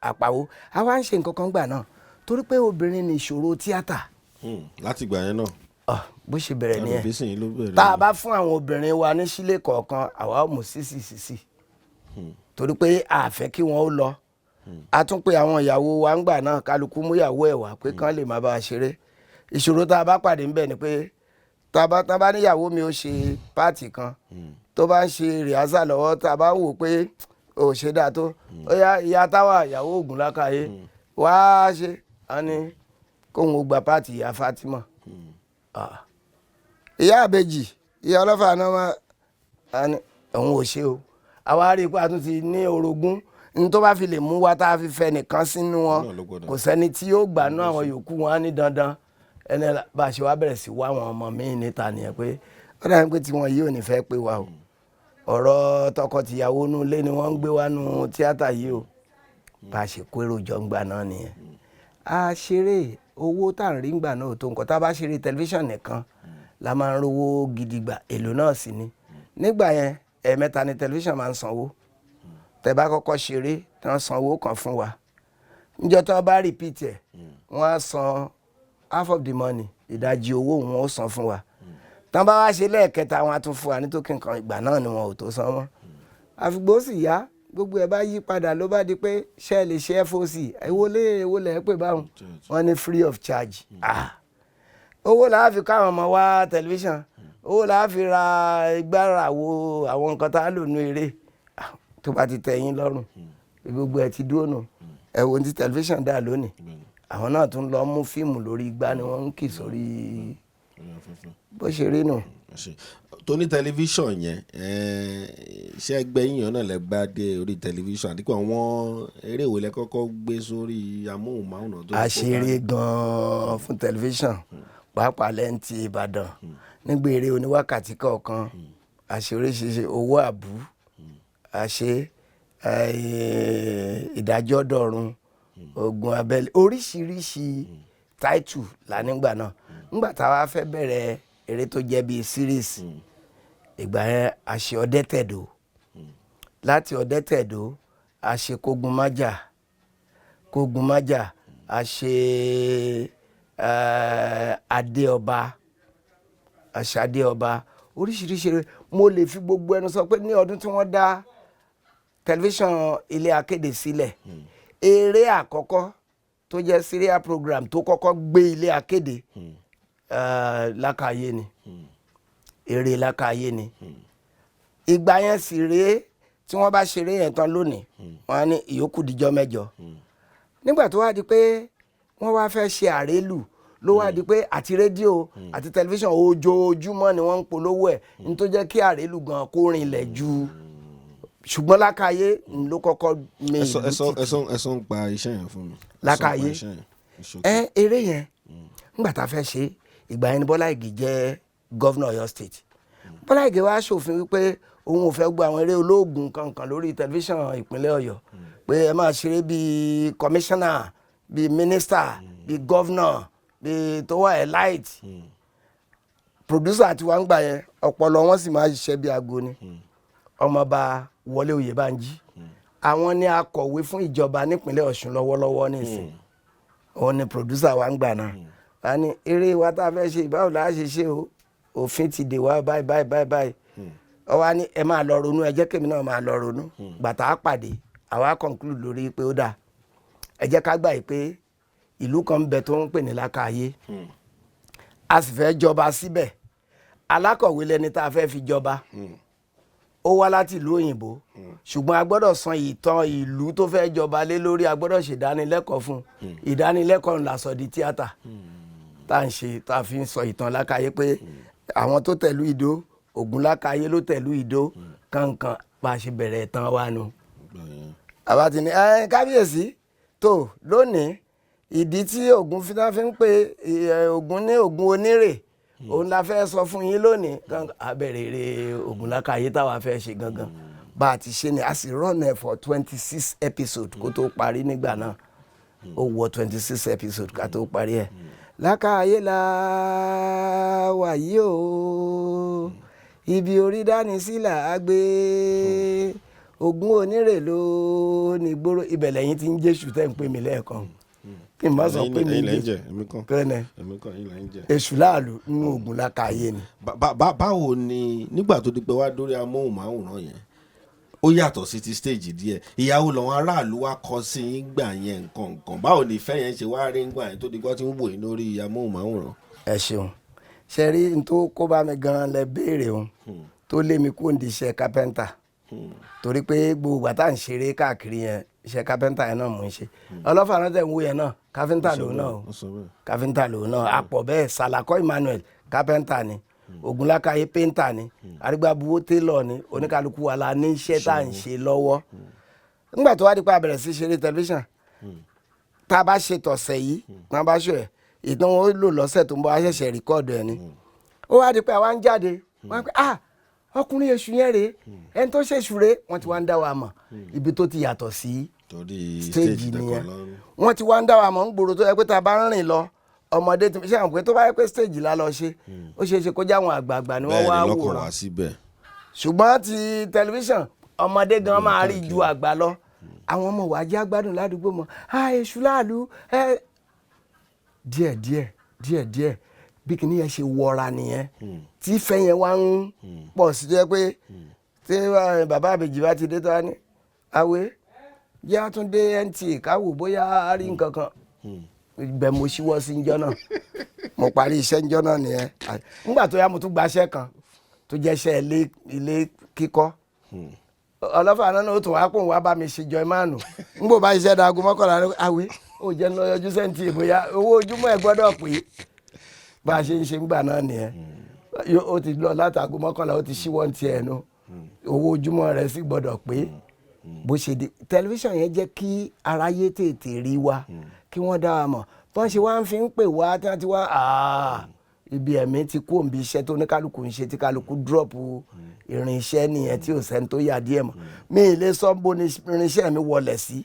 àpawó. A wá ń ṣe nǹkan kan gbà náà torí pé obìnrin ní ìṣòro tíátà. Láti ìgbà yẹn náà. Bó ṣe bẹ̀rẹ̀ nìyẹn. Àbí sìn ló bẹ̀rẹ̀. Tá a bá fún àwọn obìnrin wa ní sílé kọ̀ọ̀kan, àwa ò mú sísì sísì torí pé a fẹ́ kí wọ́n ó lọ. A tún pe àwọn ìyàwó wa ńgbà náà, kálukú mú ìyàwó ẹ̀ wá pé kán lè má bá a ṣeré. Ìṣòro tá a bá pàdé ńbẹ̀ ni pé tá a bá níyàwó mi ó ṣe part kan, tó bá ń ṣe rehearsal lọ́wọ́, tá a bá ń wò pé ò ṣe dáa tó, ó yá, ìyá táwa, ìyàwó Ògùn Lákàyè wá ṣe, á ní kóun ó gba part ìyá Fatima. Ìyá àbèjì, ìyá ọlọ́fà náà máa á ní òun ò ṣe o. Àwa rí i pé a tún ti ní orogún ní tó bá fi lè mú wa tá a fi fẹ́ nìkan sínú wọn, Náà ló gbọ́dọ̀. kò sẹ́ni tí yóò gbà nú àwọn yòókù wọn, á ní dandan ẹni bá a ṣe wá bẹ̀rẹ̀ sí wá àwọn ọmọ míì níta nìyẹn, pé ó dàbí pé tiwọn yìí ò ní fẹ́ pé wa o. Ọ̀rọ̀ tọkọ-tìyàwó inú ilé ni wọ́n ń gbé wá nú tíátà yìí o. Bá a ṣe kó èrò jọ ń gbà náà nìyẹn. A ṣeré, owó tá à ń rí ń gbà náà ò tó nǹkan. Tá a bá ṣeré tẹlifíṣàn nìkan la máa ń rówó gidi gbà, èlò náà sì ni. Nígbà yẹn, ẹ̀ẹ̀mẹ́ta ni tẹlifíṣàn máa ń sanwó. Tẹ́ bá kọ́kọ́ ṣeré tí wọ́n sanwó kan fún wa, níjọ́ tí wọ́n bá repeat ẹ̀, wọ́n á san half of the money, ìdajì owó wọn ó san fún wa. Tí wọ́n bá wá ṣe lẹ́ẹ̀kẹta, wọn á tún fún wa ní token kan. Ìgbà náà ni wọn ò tó san mọ́. Àfìgbò sì yá, gbogbo ẹ̀ bá yí padà, ló bá di pé ṣé ẹ lè ṣe FOC? Èwo lé, èwo lẹ̀ pè báwọn? Wọ́n ní free of charge. Ah, owó la fi káwọn ọmọ wa tẹlifíṣàn, owó la fi ra igbára wo àwọn nǹkan tá a lò nú eré. Ah, tó bá ti tẹ́ yín lọ́rùn, gbogbo ẹ̀ ti dúró nù. Ẹ wo ní tẹlifíṣàn dà lónìí, àwọn náà tún lọ mú fíìmù lórí igbá ni wọ́n ń kì sórí bó ṣe rí nù. Tó ní tẹlifíṣàn yẹn, ṣé ẹgbẹ́ yíyan náà lẹ bá dé orí tẹlifíṣàn, àti pé àwọn eré ìwé lẹ kọ́kọ́ gbé sórí amóhùnmáwòrán tó A ṣeré gan-an fún tẹlifíṣàn, pàápàá lẹ́ǹtì Ìbàdàn, nígbà eré oníwákàtí kọ̀ọ̀kan. A ṣe oríṣiríṣi, owó àbú, a ṣe ìdájọ́ dọ̀run, ogun abẹ́lé, oríṣiríṣi táìtù là nígbà náà. Nígbà táwa fẹ́ bẹ̀rẹ̀ eré tó jẹ́ bíi series, ìgbà yẹn a ṣe Ọ̀dẹ́tẹ̀dó. Láti Ọ̀dẹ́tẹ̀dó, a ṣe Kógun Májà. Kógun Májà, a ṣe Adéọba, a ṣe Adéọba, oríṣiríṣi eré. Mo lè fi gbogbo ẹnu sọ pé ní ọdún tí wọ́n dá tẹlifíṣàn ilé akéde sílẹ̀, eré àkọ́kọ́ tó jẹ́ serial program tó kọ́kọ́ gbé ilé akéde, Lákàyé ni, eré Lákàyé ni. Ìgbà yẹn sì rèé, tí wọ́n bá ṣeré yẹn tán lónìí, wọ́n á ní ìyókù díjọ́ 8. Nígbà tó wá di pé wọ́n wá fẹ́ ṣe àrélù, ló wá di pé àti rédíò àti tẹlifíṣàn, ojoojúmọ́ ni wọ́n ń polówó ẹ̀, ní tó jẹ́ kí àrélù gan kó rinlẹ̀ ju. Ṣùgbọ́n Lákàyé ló kọ́kọ́ mi Ẹ sọ ìlú ẹ sọ títì. Ẹ sọ ń pa iṣẹ́ yẹn fún mi. Ẹ sọ ń pa Lákàyé. iṣẹ́ yẹn, ní ṣókí. Ẹ eré yẹn, nígbà tá a fẹ́ ṣe, ìgbà yẹn ni Bọ́lá Ìgè jẹ́ governor Ọ̀yọ́ State. Bọ́lá Ìgè wá ṣòfin wípé òun ò fẹ́ gbọ́ àwọn eré olóògùn kankan lórí tẹlifíṣàn ìpínlẹ̀ Ọ̀yọ́, pé ẹ máa ṣeré bíi commissioner, bíi minister, bíi governor, bíi tó wà elite. Producer àti wa ń gbà yẹn, ọpọlọ wọn sì máa ṣiṣẹ́ bí aago ni. Ọmọọba Wọlé Oyèbánjí, àwọn ni akọ̀wé fún ìjọba nípínlẹ̀ Ọ̀ṣun lọ́wọ́lọ́wọ́ nísìn, òun ni producer wa ń gbà náà. A ní eré wa tá a fẹ́ ṣe, báwo la ṣe ṣe o? Òfin ti dè wá báyìí báyìí báyìí báyìí. Ó wá ní ẹ máa lọ ronú, ẹ jẹ́ kémi náà máa lọ ronú. Gbàtà á pàdé, àwa conclude lórí pé ó dáa, ẹ jẹ́ ká gbà yìí pé ìlú kan ń bẹ tó ń pè ní Lákàyé, a sì fẹ́ jọba síbẹ̀. Alákọ̀wé lẹni tá a fẹ́ fi jọba, ó wá láti ìlú òyìnbó, ṣùgbọ́n a gbọ́dọ̀ san ìtàn ìlú tó fẹ́ jọba lé lórí, a gbọ́dọ̀ ṣèdánilẹ́kọ̀ọ́ fún un. Ìdánilẹ́kọ̀ọ́ ńlá sọ di tíátà tá à ń ṣe, tá a fi ń sọ ìtàn Lákàyé, pé àwọn tó tẹ̀lú Ìdó, Ògùn Lákàyé ló tẹ̀lú Ìdó kankan. Bá a ṣe bẹ̀rẹ̀ ìtàn wa nu. Àbá ti ní ẹ kábíyèsí tó lónìí, ìdí tí Ògún fi fi ń pe Ògún ní Ògún onírè, òun la fẹ́ sọ fún yín lónìí. Abẹ̀rẹ̀ eré Ògún Lákàyé táwa fẹ́ ṣe gangan, bá a ti ṣe ni. A sì run ẹ̀ for 26 episode kó tó parí. Nígbà náà, ó wọ 26 episode ká tó parí ẹ̀. Lákàyé la wà yìí o, Ibi orí dání sílà á gbé ogun onírè ló ní gbòòrò. Ibẹ̀ lẹ́yìn tí ń jésù tẹ́ ń pè mí lẹ́ẹ̀kan kí n má sọ pé mi Ẹ̀yin lẹ́ ń jésù jẹ, èmi kọ́. Kẹ́nẹ̀. Èmi kọ́, ẹ̀yin lẹ́ ń jẹ. Èṣù láàlú nínú ogun lákàáyé ni. Báwo ni nígbà tó di pé wá dórí amóhùnmáwòrán yẹn, ó yàtọ̀ sí ti stage díẹ̀, ìyàwó làwọn aráàlú wá kọ sí yín gbà yẹn, nǹkan nǹkan, báwo ni ìfẹ́ yẹn ṣe wá rí ngbà yẹn tó di pé wọ́n ti ń wò yín lórí amóhùnmáwòrán? Ẹ ṣeun. Ṣe rí n tó kó bá mi gan lẹ béèrè òun tó lé mi kúrò ní iṣẹ́ kápẹ́ńtà, torí pé gbogbo ìgbà tá à ń ṣeré káàkiri yẹn, iṣẹ́ kápẹ́ńtà yẹn náà mò ń ṣe. Ọlọ́fà náà tẹ̀ ń wò yẹn náà, káfíńtà lòun náà o. Ó sọ bẹ́ẹ̀. Káfíńtà lòun náà àpọ̀ bẹ́ẹ̀. Sàlàkọ́ Emmanuel, kápẹ́ńtà ni. Ògúnlákàyé, péńtà ni. Arígbábuwó, télọ̀ ni. Oníkálukú wa la ní iṣẹ́ tá à ń ṣe lọ́wọ́. Nígbà tó wá di pé a bẹ̀rẹ̀ sí ṣeré tẹlifíṣàn, tá a bá ṣe tọ̀sẹ̀ yìí, tá a bá ṣe ẹ̀ ìtàn wọn ó lò lọ́sẹ̀ tó ń bọ̀, á ṣẹ̀ṣẹ̀ record ẹ̀ ni. Ó wá di pé àwa ń jáde, wọ́n á pẹ́, "Ah, ọkùnrin èṣù yẹn rèé, ẹni tó ṣèṣù rèé." Wọ́n ti wá ń dá wa mọ̀. Ibi tó ti yàtọ̀ sí torí stage stage tẹkọ nìyẹn. lọ́rùn. Wọ́n ti wá ń dá wa mọ̀ ń gbòòrò, tó yẹ pé tá a bá ń rìn lọ, ọmọdé ti ṣe àwọn pé tó bá yẹ pé stage la lọ ṣe, ó ṣeé ṣe kó jẹ́ àwọn àgbààgbà ni wọ́n Bẹ́ẹ̀ wá ni lọ́kàn wòran. wá síbẹ̀. Ṣùgbọ́n ti tẹlifíṣàn, ọmọdé gan máa rí ju àgbà lọ. Àwọn ọmọ wa jẹ́ agbádùn ládùúgbò mọ́, ah, èṣù láàlú ẹ. Díẹ̀ díẹ̀ díẹ̀ díẹ̀, bí kìíní yẹn ṣe wọra nìyẹn, tí ìfẹ́ yẹn wá ń pọ̀ sí, tó yẹ pé tí bàbá àbèjì bá ti dé, tó wá ní àwẹ̀ jẹ́ àtúndé NTA káwò bóyá a rí nǹkan kan ibẹ̀. Mo ṣíwọ́ sí njọ́ náà, mo parí iṣẹ́ njọ́ náà nìyẹn. Nígbà tó yá, mo tún gbaṣẹ́ kan tó jẹ́ iṣẹ́ ilé kíkọ́. Ọlọ́fà náà ó tún wá pòun wá bá mi ṣe jọ ìmánu n bò bá iṣẹ́ dago 11 ní àwẹ̀ ó jẹ́ ń lọ yọjú sẹ́ǹtì bóyá owó ojúmọ́ ẹ̀ gbọ́dọ̀ pé. Bá a ṣe ń ṣe ńgbà náà nìyẹn. Ó ti lọ látago 11, ó ti ṣíwọ́ ní tiẹ̀ nu, owó ojúmọ́ rẹ̀ sì gbọ́dọ̀ pé. Bó ṣe di tẹlifíṣàn yẹn jẹ́ kí aráyé tètè rí wa, kí wọ́n dá wa mọ̀. Bọ́n ṣe wá ń fi ń pè wá tí wọ́n ti wá ibi ẹ̀mí ti kú òǹbí iṣẹ́ tó ní kálukú ń ṣe, tí kálukú drop irinṣẹ́ nìyẹn, tí ò sẹ́ni tó yà díẹ̀ mọ́. Mi ì lè sọ bó ni irinṣẹ́ mi wọlẹ̀ sí,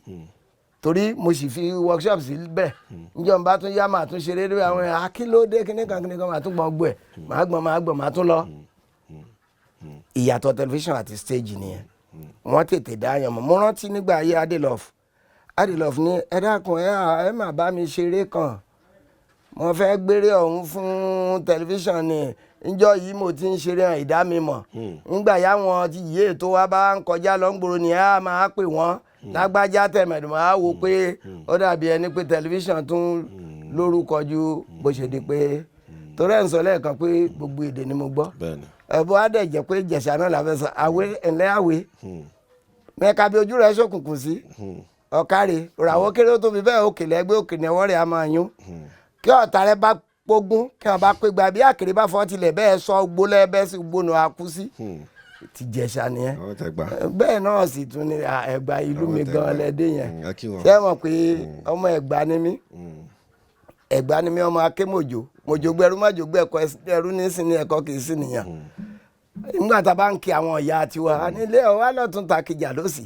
torí mo sì fi workshop sí bẹ́ẹ̀. Njọ́ n bá tún yá, màá tún ṣeré lórí àwọn ẹ̀ akílódé kíníkan kíníkan, màá tún gbọ́n gbọ́ ẹ̀, màá gbọ́n, màá gbọ́n, màá tún lọ. Ìyàtọ̀ tẹlifíṣàn àti stage nìyẹn. Wọ́n tètè dá yàn mọ̀. Mo rántí nígbà ayé Adelove. Adelove ní, "Ẹ dákun, ẹ má bá mi ṣeré kan, mo fẹ́ gbére ọ̀hún fún tẹlifíṣàn ni. Njọ́ yìí mo ti ń ṣeré hàn ìdá mi mọ̀ ńgbà yá wọn ti yé ètò wa bá ń kọjá lọ ń gbòòrò ni ẹ máa pè wọ́n lágbájá tẹ̀mẹ̀dùn." Máa wò pé ó dàbí ẹni pé tẹlifíṣàn tún lórúkọ ju bó ṣe di pé torí ẹ̀ ń sọ lẹ́ẹ̀kan pé gbogbo èdè ni mo gbọ́. Ẹ̀bùn á dẹ̀ jẹ́ pé Ìjẹ̀ṣà náà la fẹ́ sọ. Àwé ẹ̀lẹ́ àwé mẹ́ka bí ojú rẹ̀ ṣòkùnkùn sí ọ̀kárẹ̀ òràwọ̀ kéré ó tóbi bẹ́ẹ̀, òkè lẹ́gbẹ́ òkè ní ọwọ́ rẹ̀ á máa yún. Kí ọ̀tá rẹ̀ bá pógún, kí wọ́n bá pé gba bí àkèrè bá fọ́ tilẹ̀ bẹ́ẹ̀ sọ gbólẹ́ bẹ́ẹ̀ sì gbóná akú sí ti Ìjẹ̀ṣà nìyẹn. Àwọn tẹgbà. Bẹ́ẹ̀ náà sì tún ní Ẹ̀gbá ìlú mi Àwọn gan Tẹ̀gbá. lẹ́dẹ̀ yẹn. A kí wọn. Ṣé ẹ mọ̀ pé ọmọ Ẹ̀gbá ni mí? Ẹ̀gbá ni mí, ọmọ akémòjò mòjò gbẹrú májò gbẹ ẹ̀kọ́ ẹrú ní sí ní ẹ̀kọ́ kì í sí nìyàn. Nígbà tá a bá ń kí àwọn ìyá tiwa, a ní ilé ọwá lọ́tún takìjà lọ́sì,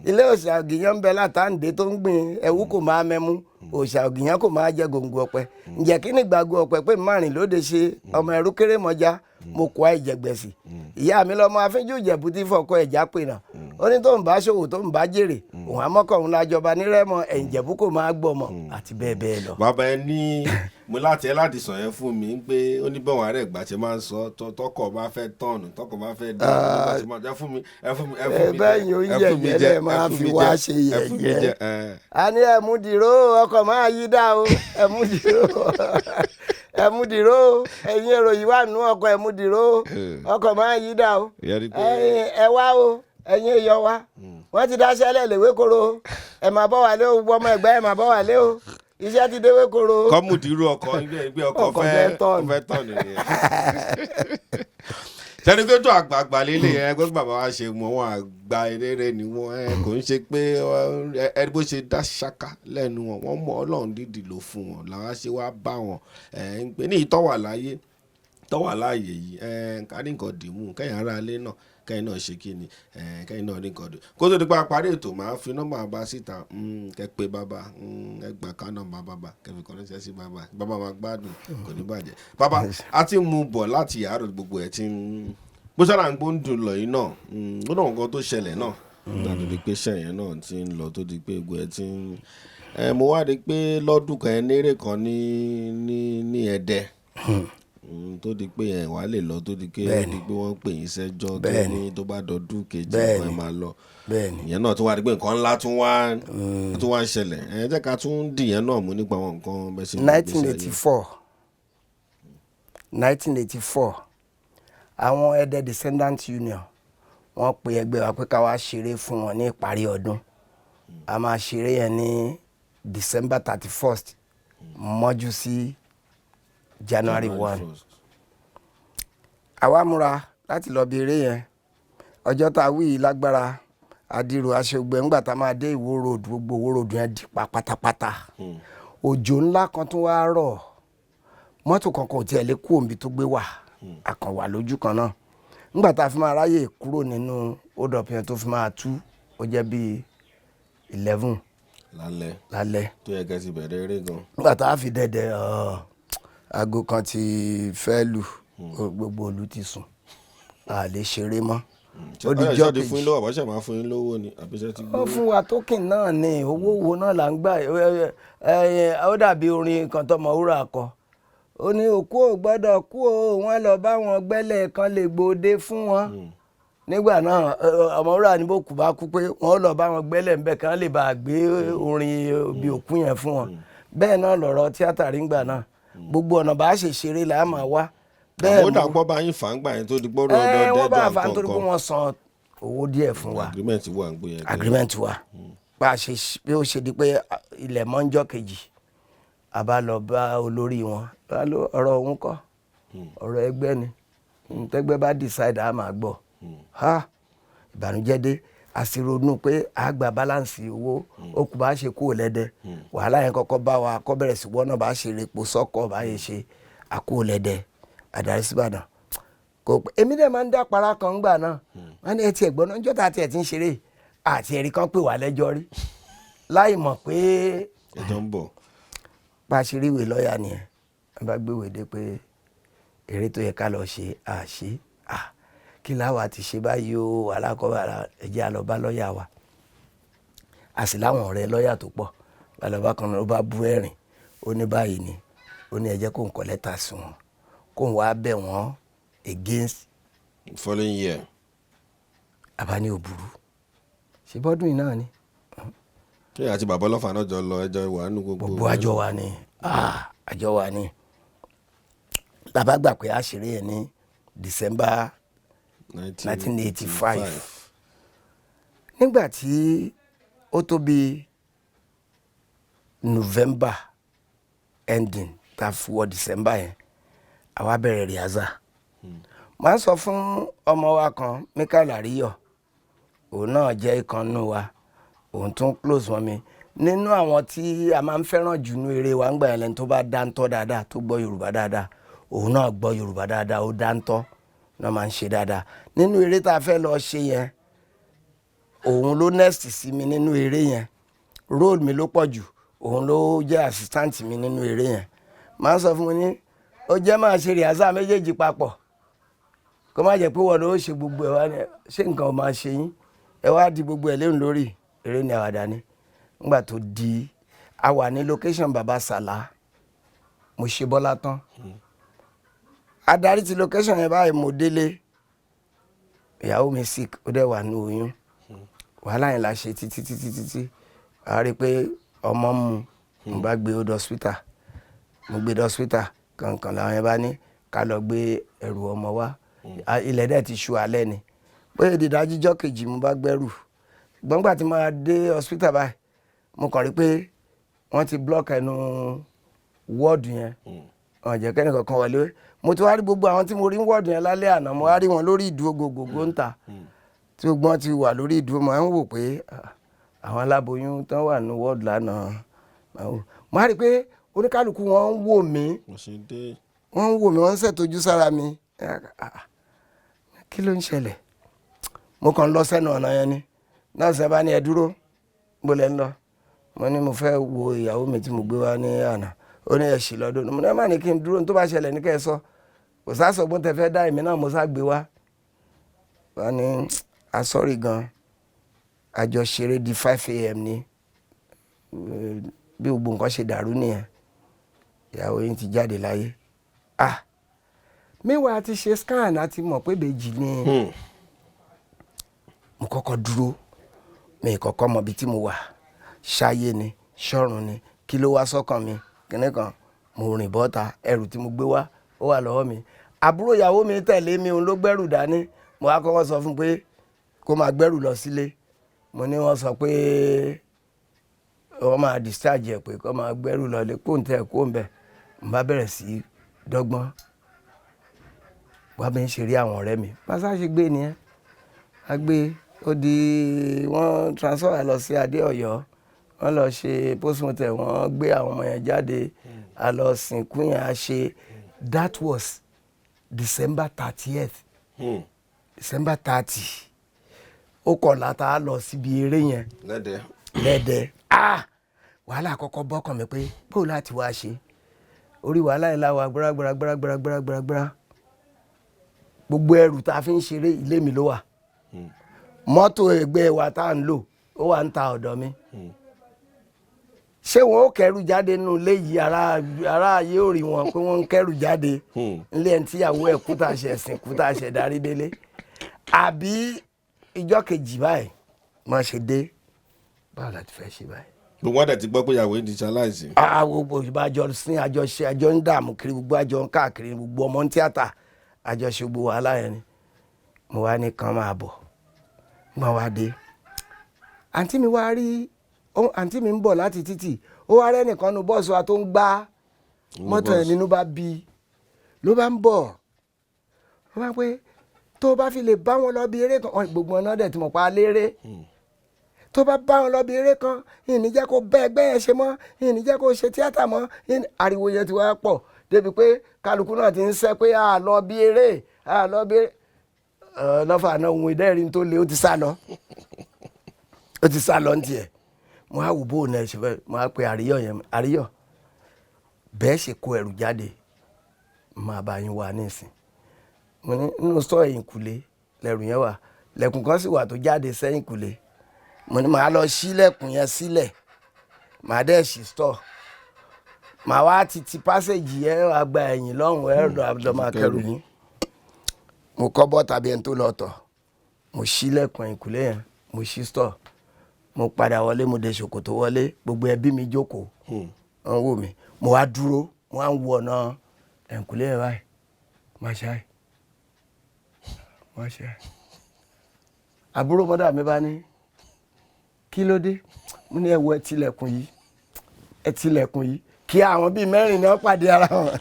ilé òòṣà ògìyàn ń bẹ látàǹdé tó ń gbìn ẹ̀wú kò máa mẹ́mú, òòṣà ògìyàn kò máa jẹ gòǹgò ọ̀pẹ. Ǹjẹ́ kí ni gbàgbọ́ ọ̀pẹ pé márùn lóde ṣe ọmọ ẹrú kéré mọ́já, mo kọ́ àìjẹgbẹ̀sì ìyá mi lọ́mọ afínjú Ìjẹ̀bú tí fọkọ ẹ̀já pè náà. Ó ní tó ń bá ṣòwò tó ń bá jèrè òun amọ́kọ̀ òun lájọba nírẹ́mọ ẹ̀yìn Ìjẹ̀bú kò máa gbọ́mọ àti bẹ́ẹ̀ bẹ́ẹ̀ lọ. Bàbá, ẹ ní mo láti ẹ láti sọ yẹn fún mi pé ó ní bọ́wọ̀n ààrẹ ìgbà ṣe máa ń sọ tọkọ̀ bá fẹ́ tọ̀nù, tọkọ̀ bá fẹ́ dá, nígbà tí máa ẹ fún mi, ẹ fún mi, ẹ fún mi jẹ, Bẹ́ẹ̀ yìí ó ń ẹ fún mi yẹ̀yẹ́ jẹ, lẹ̀ máa ẹ fún fi mi wá jẹ, ṣe ẹ fún mi yẹ̀yẹ́. jẹ, ẹ. A ní ẹ̀múdìró ọkọ̀ máa yí dá o, ẹ̀múdìró, ẹ̀múdìró, ẹ̀yin èrò yìí wà nú ọkọ̀, ẹ̀múdìró ọkọ̀ máa yí dá o. Ìyẹn ni pé- Ẹ̀yin ẹ wá o, ẹ̀yin èèyàn wa, wọ́n ti dáṣẹ́ lẹ̀ léwé koro, ẹ̀ máa bọ́ wálé o, gbogbo ọmọ ẹ̀gbẹ́ ẹ̀ máa bọ́ wálé o, iṣẹ́ ti déwé koro. Kọ́mùdírú ọkọ̀ ìgbẹ́ ọkọ̀ Ọkọ̀ fẹ́ fẹ́ tọ̀nù. Fẹ́ tọ̀nù nìyẹn. Sẹ́ni pé tó àgbààgbà lélẹ̀ ẹ gbọ́dọ̀ bàbá wa ṣe mọ̀ wọn, àgbà eléré ni wọ́n. Ẹ kò ń ṣe pé ẹ bó ṣe dá ṣáká lẹ́nu wọn, wọ́n mọ Ọlọ́run dídì ló fún wọn làwa ṣe wá bá wọn ẹ ń pè ní ìtọ́wà láyé tọ́wà láàyè yìí. Ẹ ká ní nǹkan dìímú kẹ́yìn ará ilé náà, kẹ́yìn náà ṣe kí ni ẹ kẹ́yìn náà ní nǹkan dì kó tó di pa parí ètò. Máa fi nọ́mbà bá síta, kẹ́ pé bàbá, ẹ gbà ká nọ́mbà bàbá, kẹ́ fi kọ́ sí bàbá. Bàbá máa gbádùn, kò ní bàjẹ́. Bàbá, a ti mú bọ̀ láti àárọ̀, gbogbo ẹ̀ ti ń Bó sára ń gbóǹdùn lọ yìí náà, ó náà nǹkan tó ṣẹlẹ̀ náà nígbà tó di pé iṣẹ́ yẹn náà ti ń lọ, tó di pé egbò ẹ ti ń ẹ, mo wá rí i pé lọ́dún kan ẹ nérè kan ní Ẹdẹ, tó di pé ẹ wàá lè lọ, tó di pé ó di pé wọ́n pè yín sẹ́jọ́ tó ní tó bá dọdún kejì kan ẹ máa lọ. Ìyẹn náà tó wá di pé nǹkan ńlá tún wá ń ṣẹlẹ̀. Ẹ jẹ́ ká tún dìyẹn náà mú nípa àwọn nǹkan bẹ́ẹ̀ ṣe ń gbé ìgbésí ayé. 1984, 1984, àwọn Ẹdẹ Descendant Union, wọ́n pe ẹgbẹ́ wa pé ká wá ṣeré fún wọn ní ìparí ọdún. A máa ṣeré yẹn ní December 31st mọ́jú sí January 1. 1st. Àwa múra láti lọ bí eré yẹn. Ọjọ́ tá a wí yìí lágbára àdìrò aṣègbè. Ńgbà tá a máa dé Ìwó Road, gbogbo Ìwó Road yẹn di pa pátápátá. Òjò ńlá kan tún wá rọ̀, mọ́tò kankan ò tiẹ̀ lè kú òǹbí tó gbé wà, àkànwà lójú kan náà. Ńgbà tá a fi máa ráyè kúrò nínú hold up yẹn tó fi máa tú, ó jẹ́ bíi 11 lálẹ́ lálẹ́. Tó yẹ kẹ́ ti bẹ̀rẹ̀ eré gan. Nígbà tá a fi dẹ̀dẹ̀, aago kan ti fẹ́ lù, gbogbo ìlú ti sùn, a lè ṣeré mọ́. Ó di Ọ̀rẹ́ jọ́ ṣe ti fún kejì. yín lówó àbọ̀ṣẹ̀ máa fún yín lówó ni, àbí ṣe ti Ó gbowó? fún wa token náà ni. Owó wo náà là ń gbà? Ó dàbí orin kan tọmọ wúrà kọ, ó ní òkú ò gbọ́dọ̀ kú o, wọ́n lọ bá wọn gbẹ́lẹ̀ kan lè gbòde fún wọn. Nígbà náà, ọmọ wúrà ní bó kú bá kú pé wọ́n lọ bá wọn gbẹ́lẹ̀ ńbẹ̀ kan lè bá gbé orin bí òkú yẹn fún wọn. Bẹ́ẹ̀ náà lọ̀rọ̀ tíátà rí ńgbà náà. Gbogbo ọ̀nà bá ṣe ṣeré là á máa wá bẹ́ẹ̀. Àmọ́ ó dàpọ̀ bá yín fà ń gbà yẹn tó di gbọ́dọ̀ Ẹ wọ́n bá ọdọọdẹjọ́ àfa nítorí pé nǹkan wọ́n san owó díẹ̀ fún wa. Agreement wà ń gbé yẹn. Agreement wa bá a ṣe bí ó ṣe di pé ilẹ̀ mọ́njọ́ kejì, a bá lọ bá olórí wọn. Bá lọ, ọ̀rọ̀ òun kọ́, ọ̀rọ̀ ẹgbẹ́ ni. Ntẹ́gbẹ́ bá decide, a máa gbọ́. Ha, ìbànújẹ́ dé. A sì ronú pé a gba balance owó ó kù bá ṣe kúrò lẹ́dẹ̀. Wàhálà yẹn kọ́kọ́ bá wa kọ́ bẹ̀rẹ̀ sí wọ́n náà bá ṣe repo sọ́kọ̀ bá yẹ ṣe àkúrò lẹ́dẹ̀, àdarí síbàdàn. Kò pẹ́, èmi dẹ̀ máa ń dá para kan ńgbà náà. Wọ́n ní ẹtì ẹ̀gbọ́n náà jọ́ta àti ẹ̀ ti ń ṣeré àti ẹ̀rí kan pè wá lẹ́jọ́ rí láì mọ̀ pé Ẹjọ́ ń bọ̀. Bá a ṣe rí ìwé lọ́ọ̀yà nìyẹn. Wọ́n bá gbé ìwé dé pé eré tó yẹ ká lọ ṣe àṣe à kí láwa ti ṣe báyìí o. Alákọ̀ọ́bà ẹ̀jẹ̀ àlọ́ bá lọ́ọ̀yà wa, a sì láwọn ọ̀rẹ́ lọ́ọ̀yà tó pọ̀. Balọ̀bá kan ló bá bú ẹ̀rìn, ó ní báyìí ni, ó ní ẹ jẹ́ kó ń kọ lẹ́tà sí wọn, kó ń wá bẹ̀ wọ́n against Following year. Àbá ní òbúrú ṣe bọ́dún yìí náà ni. Ṣé àti bàbá ọlọ́fà náà jọ lọ ẹjọ́ ìwà nínú gbogbo? Gbogbo àjọ wa ni, àjọ wa ni. Làbá gbà pé a ṣeré yẹn ní December 1985. Nígbà tí ó tó bí November ending tá a fi wọ December yẹn, àwa bẹ̀rẹ̀ rehearsal. Màá sọ fún ọmọ wa kan, Michael Àríyọ̀, òun náà jẹ́ ìkànnù wa, òun tún close mọ́ mi nínú àwọn tí a máa ń fẹ́ràn jù nínú eré wa ńgbà yẹn. Lẹ́ni tó bá dáńtọ́ dáadáa, tó gbọ́ Yorùbá dáadáa, òun náà gbọ́ Yorùbá dáadáa, ó dáńtọ́ náà, máa ń ṣe dáadáa nínú eré tá a fẹ́ lọ ṣe yẹn. Òun ló next sí mi nínú eré yẹn, role mi ló pọ̀ jù, òun ló jẹ́ assistant mi nínú eré yẹn. Máa ń sọ fún mi ní ó jẹ́ máa ṣe rehearsal méjèèjì papọ̀, kó má jẹ́ pé wọ́n ló ṣe gbogbo ẹ̀ wá ní ṣé nǹkan ò máa ṣe yín, ẹ wá di gbogbo ẹ̀ léun lórí. Eré ni àwàdà ni. Nígbà tó di a wà ní location Baba Sàlá, mo ṣe bọ́lá tán, adarí ti location yẹn báyìí, mo délé, ìyàwó mi sick, ó dẹ̀ wà ní oyún. Wàhálà yẹn la ṣe títí títí títí, a rí i pé ọmọ mu. Mo bá gbé ó dé hospital, mo gbé dé hospital kankan, làwọn yẹn bá ní ká lọ gbé ẹrù ọmọ wá. Ilẹ̀ dẹ̀ ti ṣú, alẹ́ ni. Bóyá ìdídájíjọ́ kejì, mo bá gbẹ́rù gbọ́ngbà tí máa dé hospital báyìí, mo kàn rí pé wọ́n ti block ẹnu wọ́ọ̀dù yẹn, wọn jẹ́ kẹ́ni kankan wọlé. Mo ti wá rí gbogbo àwọn tí mo rí ní wọ́ọ̀dù yẹn lálẹ́ àná, mo wá rí wọn lórí ìdúró gbogbogbò ń ta, tí gbogbo wọn ti wà lórí ìdúró. Mo ń wò pé àwọn aláboyún tán wà ní wọ́ọ̀dù lánàá. Mo wá rí i pé oníkálukú wọn ń wò mí. Mo ṣe dé. Wọ́n ń wò mí, wọ́n ń ṣètọ́jú sára mi. Kí ló ń ṣẹlẹ̀? Mo kàn ń lọ sẹ́nu ọ̀nà yẹn ni nọ́ọ̀sì bá ní ẹ dúró, mo lẹ́ ń lọ. Mo ní mo fẹ́ wo ìyàwó mi tí mo gbé wá ní àná. Ó ní ẹ ṣì lọ́dún. Mo ní ẹ má ní kí n dúró, tó bá ṣẹlẹ̀ ní kẹ́ ẹ sọ, kò sásọgbọ́n tẹ fẹ́ dá èmi náà, mo sá gbé wá. Wọ́n ní asọ́rì gan, àjọ ṣeré di 5 a.m. ni. Bí gbogbo nǹkan ṣe dàrú nìyẹn, ìyàwó yín ti jáde láyé. Ah, meanwhile a ti ṣe scan, a ti mọ̀ pé ìbejì ni. Mo kọ́kọ́ dúró, mi kọ́kọ́ mọ ibi tí mo wà, ṣáyé ni, ṣọ́run ni, kí ló wá sọ́kàn mi, kíní kan. Mo rìn bọ́ta, ẹrù tí mo gbé wá ó wà lọ́wọ́ mi. Àbúrò ìyàwó mi tẹ̀lé mi, òun ló gbẹ́rù dání. Mo wá kọ́kọ́ sọ fún un pé kó máa gbẹ́rù lọ sílé. Mo ní wọ́n sọ pé wọ́n máa discharge ẹ̀, pé kó máa gbẹ́rù lọ lé, kó ń tẹ̀ kó ń bẹ̀. Mo bá bẹ̀rẹ̀ sí í dọ́gbọ́n wá bí ń ṣe rí àwọn ọ̀rẹ́ mi pásá ṣe gbé nìyẹn. A gbé, ó di wọ́n transfer wa lọ sí Adé Ọ̀yọ́, wọ́n lọ ṣe postmortem, wọ́n gbé àwọn ọmọ yẹn jáde, a lọ sìnkú yẹn, a ṣe. That was December 30th. December 30, ó kọ̀ọ̀la tá a lọ síbi eré yẹn. Lẹ́dẹ̀ẹ́. Lẹ́dẹ̀. Ah, wàhálà àkọ́kọ́ bọ́kàn mi pé bóò láti wá ṣe orí wàhálà yìí láwa gbára gbára gbára gbára gbára gbára. Gbogbo ẹrù tá a fi ń ṣeré, ilé mi ló wà. Mọ́tò ẹgbẹ́ wa tá à ń lò, ó wà ń ta ọ̀dọ̀ mi. Ṣé wọn ó kẹrù jáde nínú ilé yìí? Ará ayé ò rí wọn pé wọ́n ń kẹrù jáde nílé ẹni tíyàwó ẹ̀ kú, tá a ṣe ẹ̀sìn kú, tá a ṣe darí délé? Àbí ìjọ́ kejì báyìí má ṣe dé, báwo la ti fẹ́ ṣe báyìí? Gbogbo wọn dẹ̀ ti gbọ́ pé ìyàwó yìí ti ṣaláìsí. Àwọn gbogbo ìbá àjọ sin, àjọ ṣe, àjọ ń dààmú kiri, gbogbo àjọ ń káàkiri, gbogbo ọmọ ní tíátà, àjọ ṣe gbogbo wàhálà yẹn ni. Mo wá ní kàn máa bọ̀. Mo wá dé, àǹtí mi wá rí, àǹtí mi ń bọ̀ láti títì, ó wá rẹ́nìkan nu bọ́ọ̀sì wa tó ń gbá mọ́tò ẹ̀, nínú bá bí ló bá ń bọ̀, ó bá pé tó o bá fi lè bá wọn lọ bí eré kan, gbogbo ọ̀nà dẹ̀ tí mo pa léré, tó bá bá wọn lọ bí eré kan, ìní jẹ́ kó bẹ́ ẹgbẹ́ yẹn ṣe mọ́, ìní jẹ́ kó ṣe tíátà mọ́. Ariwo yẹn ti wá pọ̀ débi pé kálukú náà ti ń sẹ́ pé a lọ bí eré, a lọ bí eré lọ́fà náà. Ohun ìdẹ́rìn tó le, ó ti sá lọ, ó ti sá lọ ní tiẹ̀. Mo á wò bóun náà ṣe fẹ́. Mo á pe Àríyọ̀ yẹn, Àríyọ̀, bẹ́ẹ̀ ṣe kó ẹrù jáde, máa bá yín wá nísìn. Mo ní nínú sọ ẹ̀yìnkùlé lẹ́rù yẹn wà, lẹ̀kùn kan sì wà tó jáde sẹ́yìnkùlé. Mo ní màá lọ ṣí lẹ̀kùn yẹn sílẹ̀, màá dẹ̀ ṣí store, màá wá ti passage yẹn wá gba ẹ̀yìn lọ́hùn, ẹ̀ lọ́ máa kẹrù yín. Mo kọ́ bọ́ tàbí ẹni tó lọ tọ̀, mo ṣí lẹ̀kùn ẹ̀yìnkùlé yẹn, mo ṣí store, mo padà wọlé, mo dé ṣòkòtò wọlé. Gbogbo ẹbí mi jókòó, wọ́n wò mí. Mo wá dúró, mo wá ń wo ọ̀nà ẹ̀yìnkùlé yẹn báyìí, má ṣe àì má ṣe àì. Àbúrò mọ́dà mi bá ní, "Kí ló dé?" Mo ní, "Ẹ wo, ẹ tilẹ̀kùn yìí, ẹ tilẹ̀kùn yìí." Kí àwọn bíi mẹ́rin náà pàdé ara wọn,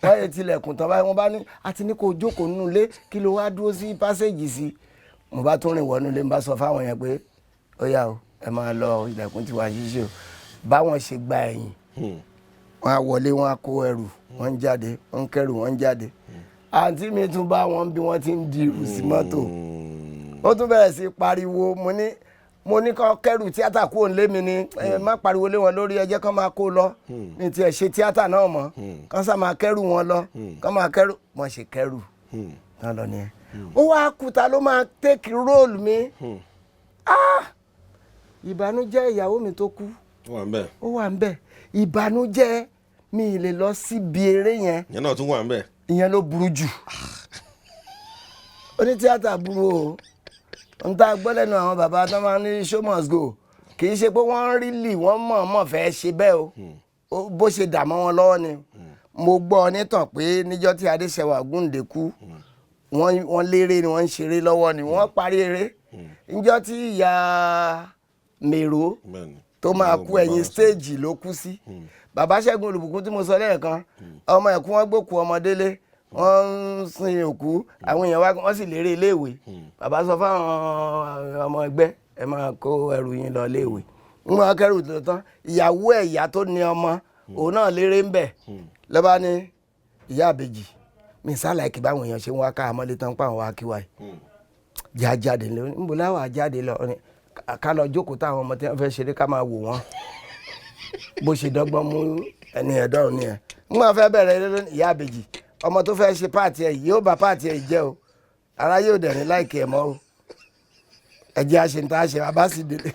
wọ́n yẹ tilẹ̀kùn tán báyìí. Wọ́n bá ní, "Àti ní kó o jókòó nínú ilé, kí ló wá dúró sí passage sí?" Mo bá tún rìn wọnú ilé, mo bá sọ fáwọn yẹn pé ó yá o, ẹ máa lọ, ilẹ̀kùn ti wà ṣíṣe o. Báwọn ṣe gba ẹ̀yìn, wọ́n á wọlé, wọ́n á kó ẹrù, wọ́n ń jáde, wọ́n ń kẹrù, wọ́n ń jáde. Àǹtí mi tún bá wọn bí wọ́n ti ń di ìrù sí mọ́tò, ó tún bẹ̀rẹ̀ sí pariwo. Mo ní kọ́ kẹrù tíátà kúrò nílé mi ni, ẹ má pariwo lé wọn lórí, ẹ jẹ́ kán máa kó lọ ní tiẹ̀ ṣe tíátà náà mọ́, kán sá máa kẹrù wọn lọ, kán máa kẹrù wọ́n ṣe kẹrù tán lọ nìyẹn. Ó wá kúta ló máa take role mi. Ah, ìbànújẹ́ ìyàwó mi tó kú. Ó wà ń bẹ̀. Ó wà ń bẹ̀. Ìbànújẹ́ mi ì lè lọ síbi eré yẹn. Ìyẹn náà tún wà ń bẹ̀. Ìyẹn ló burú jù. Onítíátà burú o. N ta gbọ́ lẹ́nu àwọn bàbá tó máa ń ní "show must go", kì í ṣe pé wọ́n rí lì wọ́n mọ̀ọ́mọ̀ fẹ́ ṣe bẹ́ẹ̀ o. Bó ṣe dà mọ́ wọn lọ́wọ́ ni. Mo gbọ́ nítàn pé níjọ́ tí Adéṣẹwà Ògúndé kú, wọ́n léré ni, wọ́n ń ṣeré lọ́wọ́ ni wọ́n parí eré. Níjọ́ tí ìyá Mèrò tó máa kú, ẹ̀yìn stage ló kú sí. Bàbá Ṣẹ́gun Olùbùkún tí mo sọ lẹ́ẹ̀kan, ọmọ ẹ̀kú, wọn gbókù ọmọdélé, wọ́n ń sin òkú, àwọn èèyàn wá, wọ́n sì lérè iléèwé. Bàbá sọ fáwọn ọmọ ẹgbẹ́, "Ẹ máa kó ẹrù yín lọ iléèwé." Ń wọ́n kẹ́rù tó tán, ìyàwó ẹ̀, ìyá tó ní ọmọ, òun náà lérè ń bẹ̀ lọ́ba ní ìyá àbèjì mi sálàkì báwọn èèyàn ṣe ń wá ká àmọ́lé tán pa àwọn wá kíwá yìí já jáde lọ. Níbo láwà jáde lọ? Ká lọ jókòó táwọn ọmọ tí wọ́n fẹ́ ṣeré, ká máa wò wọ́n. Bó ṣe dọ́gbọ́n mú ẹni ẹ̀dọ́rùn ni ẹ̀ ń wọ́n fẹ́ bẹ̀rẹ̀ eré lónìí. Ìyá àbèjì Ọmọ tó fẹ́ ṣe part ẹ̀ yìí, yóò bá part ẹ̀ jẹ́ o. Ara yóò dẹ̀ ní like ẹ̀ mọ́ o. Ẹ jẹ́ àṣẹ ní tá a ṣe, bàbá sì délé.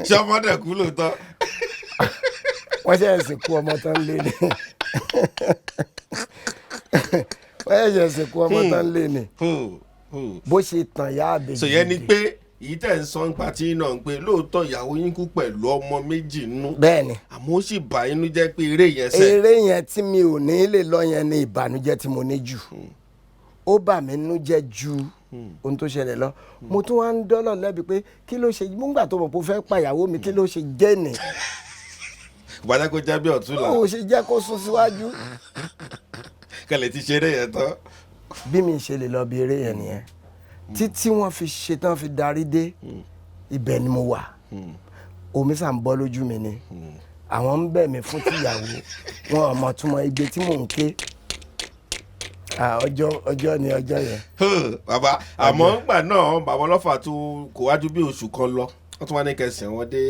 Ṣé ọmọdé kú lóòótọ́? Wọ́n ṣe sìnkú ọmọ tán lé ni, wọ́n ṣe sìnkú ọmọ tán lé ni. Bó ṣe tàn yá àbèjì. So yẹn ni pé èyí tẹ̀ ń sọ nípa tí náà ń pé lóòótọ́ ìyàwó yín kú pẹ̀lú ọmọ méjì nínú. Bẹ́ẹ̀ ni. Àmọ́ ó sì bà inú jẹ́ pé eré yẹn sẹ̀. Eré yẹn tí mi ò ní lè lọ yẹn ni ìbànújẹ́ tí mo ní jù. Ó bà mí nínú jẹ́ ju ohun tó ṣẹlẹ̀ lọ. Mo tún wá ń dọ́lọ̀ lẹ́bi pé kí ló ṣe múngbà tó mọ̀ pé ó fẹ́ pa ìyàwó mi, kí ló ṣe jẹ́ ni? Ìbájá kó jẹ́ bí ọ̀túnla. Ó ṣe jẹ́ kó sún síwájú. Kẹlẹ̀ ti ṣeré yẹn tán. Bí mi ṣe lè lọ bí eré yẹn nìyẹn títí wọ́n fi ṣetán, fi darí dé, ibẹ̀ ni mo wà. Omi sà ń bọ́ lójú mi ni. Àwọn ń bẹ̀ mí fún tìyàwó wọn, ò mọ̀ túmọ̀ igbe tí mò ń ké. Ọjọ́ ọjọ́ ni ọjọ́ yẹn. Bàbá, àmọ́ ńgbà náà bàbá ọlọ́fà tún kò wájú bí oṣù kan lọ, wọ́n tún wá ní kẹsàn-án wọn dé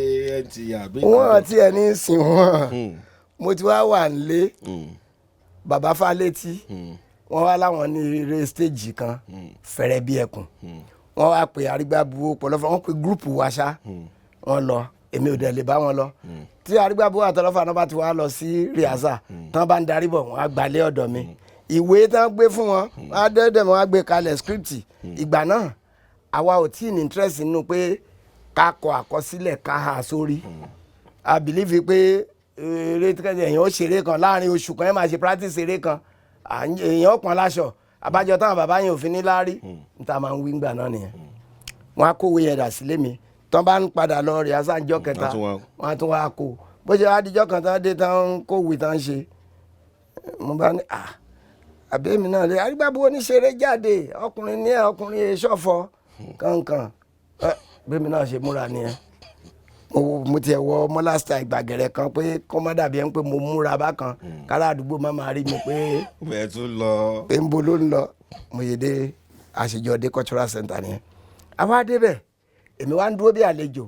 NTA àbí nǹkan. Wọ́n ti ẹ̀ ní sìn wọ́n. Mo ti wá wà nílé bàbá Fálétí. Wọ́n wá láwọn ní eré stage kan, Fẹ̀rẹ̀ bí ẹkùn. Wọ́n wá pè Arígbábuwó pọ̀lọ́fà, wọ́n pe group wa ṣá. Wọ́n lọ, èmi ò dẹ̀ lè bá wọn lọ. Tí Arígbábuwó àtọlọ́fà náà bá ti wá lọ sí rehearsal tán, bá ń darí bọ̀, wọ́n á gbalẹ̀ ọ̀dọ̀ mi. Ìwé tán gbé fún wọn, wọ́n á dẹ́dẹ̀, wọ́n á gbé kalẹ̀, script. Ìgbà náà àwa ò tí ì ní interest nínú pé ká kọ àkọsílẹ̀, ká há sórí. I believe pé eré èèyàn ó ṣeré kan láàrin oṣù kan, ẹ máa ṣe practice eré kan, èèyàn pọn láṣọ àbájọ táwọn bàbá yẹn ò fi ní láárí. Níta máa ń wí ńgbà náà nìyẹn. Wọn á kówé yẹn dà sílé mi. Tán bá ń padà lọ rehearsal ńjọ́ kẹta, wọn á tún wá kó. Bó ṣe wá díjọ́ kan tán dé, tán ń kówé tán ṣe, mo bá ní à àbí èmi náà lè Arígbábuwó oníṣeré jáde, ọkùnrin ní ẹ, ọkùnrin ṣọ̀fọ̀ kankan. Bẹ́ẹ̀ mi náà ṣe múra nìyẹn. Mo tiẹ̀ wọ mọ́lá style gbàgẹ̀rẹ̀ kan pé kó má dàbí ẹni pé mo múra bákan, kára àdúgbò má máa rí mi pé bẹ́ẹ̀ tún lọ. Pé ń bo ló ń lọ. Mo yè dé àṣejọ dé cultural center nìyẹn. Àwa débẹ̀, èmi wá ń dúró bí àlejò.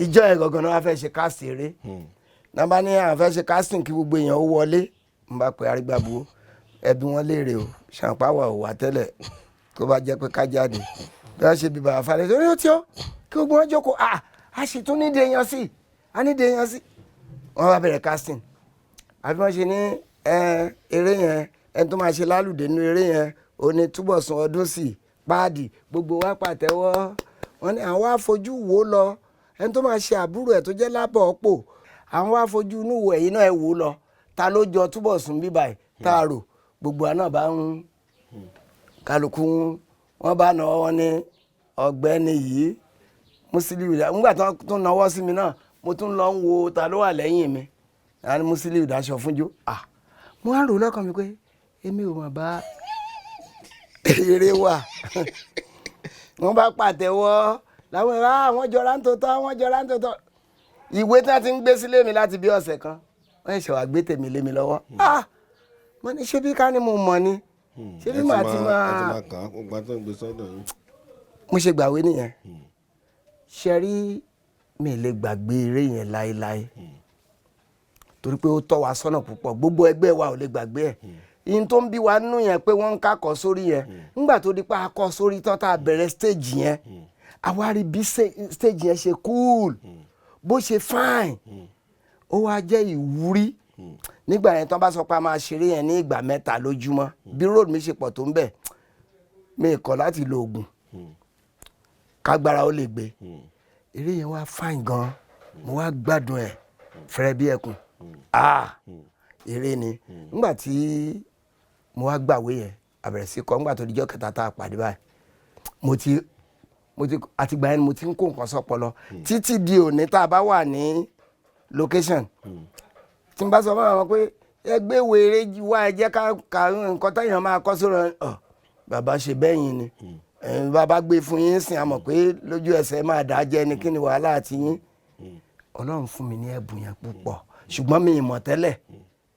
Ìjọ yẹn gangan náà wá fẹ́ ṣe cast eré náà, bá ní àwọn fẹ́ ṣe casting kí gbogbo èèyàn ó wọlé. N bá pe Arígbábuwó, ẹbí wọn léèrè o, ṣàǹpáwà ò wá tẹ́lẹ̀, tó bá jẹ́ pé ká jáde bí wọ́n ṣe bí bàbá falẹ̀ torí ó tí ó kí gbogbo wọn jókòó. À a sì tún nídìí èèyàn sí, a nídìí èèyàn sí. Wọ́n bá bẹ̀rẹ̀ casting. Àbí wọ́n ṣe ní eré yẹn, ẹni tó máa ṣe lálùdé nínú eré yẹn, ó ní Túbọ̀sún ọdún sí páàdì. Gbogbo wa pàtẹ́wọ́. Wọ́n ní àwọn wá fojú wò ó lọ, ẹni tó máa ṣe àbúrò ẹ̀ tó jẹ́ lábọ̀ ọ̀pọ̀, àwọn wá fojú inú wo, ẹ̀yin náà ẹ̀ wò ó lọ, ta ló jọ Túbọ̀sún bíbà ẹ̀ tá a rò? Gbogbo wa náà bá ń kálukú wọn bá náwó, wọn ní ọ̀gbẹ́ni yìí, Musiliu. Nígbà tó tún náwó sí mi náà, mo tún lọ ń wo ta ló wà lẹ́yìn mi. Àwọn ní Musiliu dáṣọ fúnjó. Ah, mo wá ń rò lọ́kàn mi pé èmi ò mọ̀ bá eré wà. Wọ́n bá pàtẹ́wọ́ làwọn ẹ̀rọ àwọn jọra ń tòótọ́, wọ́n jọra ń tòótọ́. Ìwé tí wọ́n ti ń gbé sílé mi láti bí ọ̀sẹ̀ kan, wọ́n ṣẹ̀ wá gbé tèmi lé mi lọ́wọ́. Ah, mo ní ṣé bí ká ní mo mọ̀ ni, ṣé bí màá ti ẹ ti máa máa kàn án gbogbo àti gbé sọ́dọ̀ yín. Mo ṣe gbàwé nìyẹn. Ṣe rí, mi lè gbàgbé eré yẹn láéláé torí pé ó tọ́ wa sọ́nà púpọ̀. Gbogbo ẹgbẹ́ wa ò lè gbàgbé ẹ̀. Yín tó ń bí wa nínú yẹn pé wọ́n ń kákọ́ sórí yẹn. Nígbà tó di pa akọ́ sórí tán, tá a bẹ̀rẹ̀ stage yẹn, àwa rí bí stage yẹn ṣe cool, bó ṣe fine. Ó wá jẹ́ ìwúrí nígbà yẹn. Tán bá sọ pé a máa ṣeré yẹn ní ìgbà 3 lójúmọ́, bí road mi ṣe pọ̀ tó ń bẹ̀, mi kọ̀ láti lo oògùn kágbára ó lè gbé. Eré yẹn wá fine gan, mo wá gbádùn ẹ̀. Fẹ́rẹ́ bí ẹkùn, ah, eré ni. Nígbà tí mo wá gbàwé yẹn, a bẹ̀rẹ̀ sí kọ́. Nígbà tó dijọ́ kẹta tá a pàdé báyìí, mo ti àtìgbà yẹn ni mo ti ń kó nǹkan sọpọlọ títí di òní. Tá a bá wà ní location, tí n bá sọ fún àwọn pé ẹgbẹ́ wèrè wá, ẹ jẹ́ ká nǹkan táyàn máa kọ́ sórí ọ̀. Bàbá ṣe bẹ́yìn ni. Ẹ̀yin bàbá gbé fún yín sìn, àmọ̀ pé lójú ẹsẹ̀ máa dá jẹ́ ni. Kí ni wàhálà àti yín? Ọlọ́run fún mi ní ẹ̀bùn yẹn púpọ̀, ṣùgbọ́n mi ì mọ̀ tẹ́lẹ̀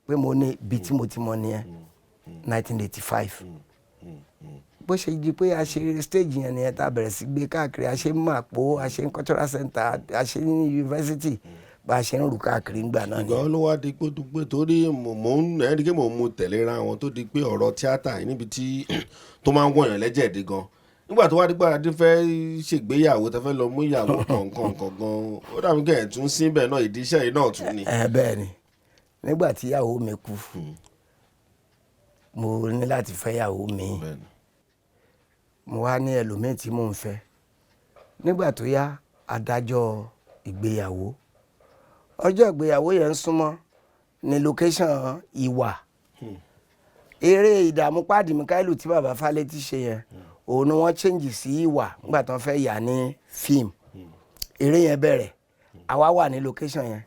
pé mo ní ibi tí mo ti mọ̀ nìyẹn. 1985, bó ṣe di pé a ṣe stage yẹn nìyẹn, tá a bẹ̀rẹ̀ sí gbé káàkiri. A ṣe ń Màpó, a ṣe ń cultural center, a ṣe ní university. Bá a ṣe ń rù káàkiri ńgbà náà ni. Ìgbà wo ló wá di pé ó dúpẹ́ torí mò ń ẹni kí mò ń mu tẹ̀léra wọn tó di pé ọ̀rọ̀ tíátà yìí níbi tí tó máa ń wọ̀nyàn lẹ́jẹ̀ dé gan, nígbà tó wá di pé adé fẹ́ ṣègbéyàwó, tẹ́ fẹ́ lọ mú ìyàwó kọ̀ọ̀kan gan, ó dàbí kẹ́ ẹ̀ tún síbẹ̀ náà, ìdí iṣẹ́ yìí náà tún ni. Ẹ bẹ́ẹ̀ ni, nígbà tí ìyàwó mi kú, mo ní láti fẹ́ ìyàwó mi. Mo wá ní ẹlòmíì tí mò ń fẹ́. Nígbà tó yá, adájọ́ ìgbéyàwó, ọjọ́ ìgbéyàwó yẹn ń súnmọ́ ní location Ìwà, eré Ìdààmú Páàdì Míkáílù tí bàbá Fálétí ṣe yẹn, òun ni wọ́n change sí Ìwà nígbà tí wọ́n fẹ́ yà ní fíìmù. Eré yẹn bẹ̀rẹ̀, àwa wà ní location yẹn.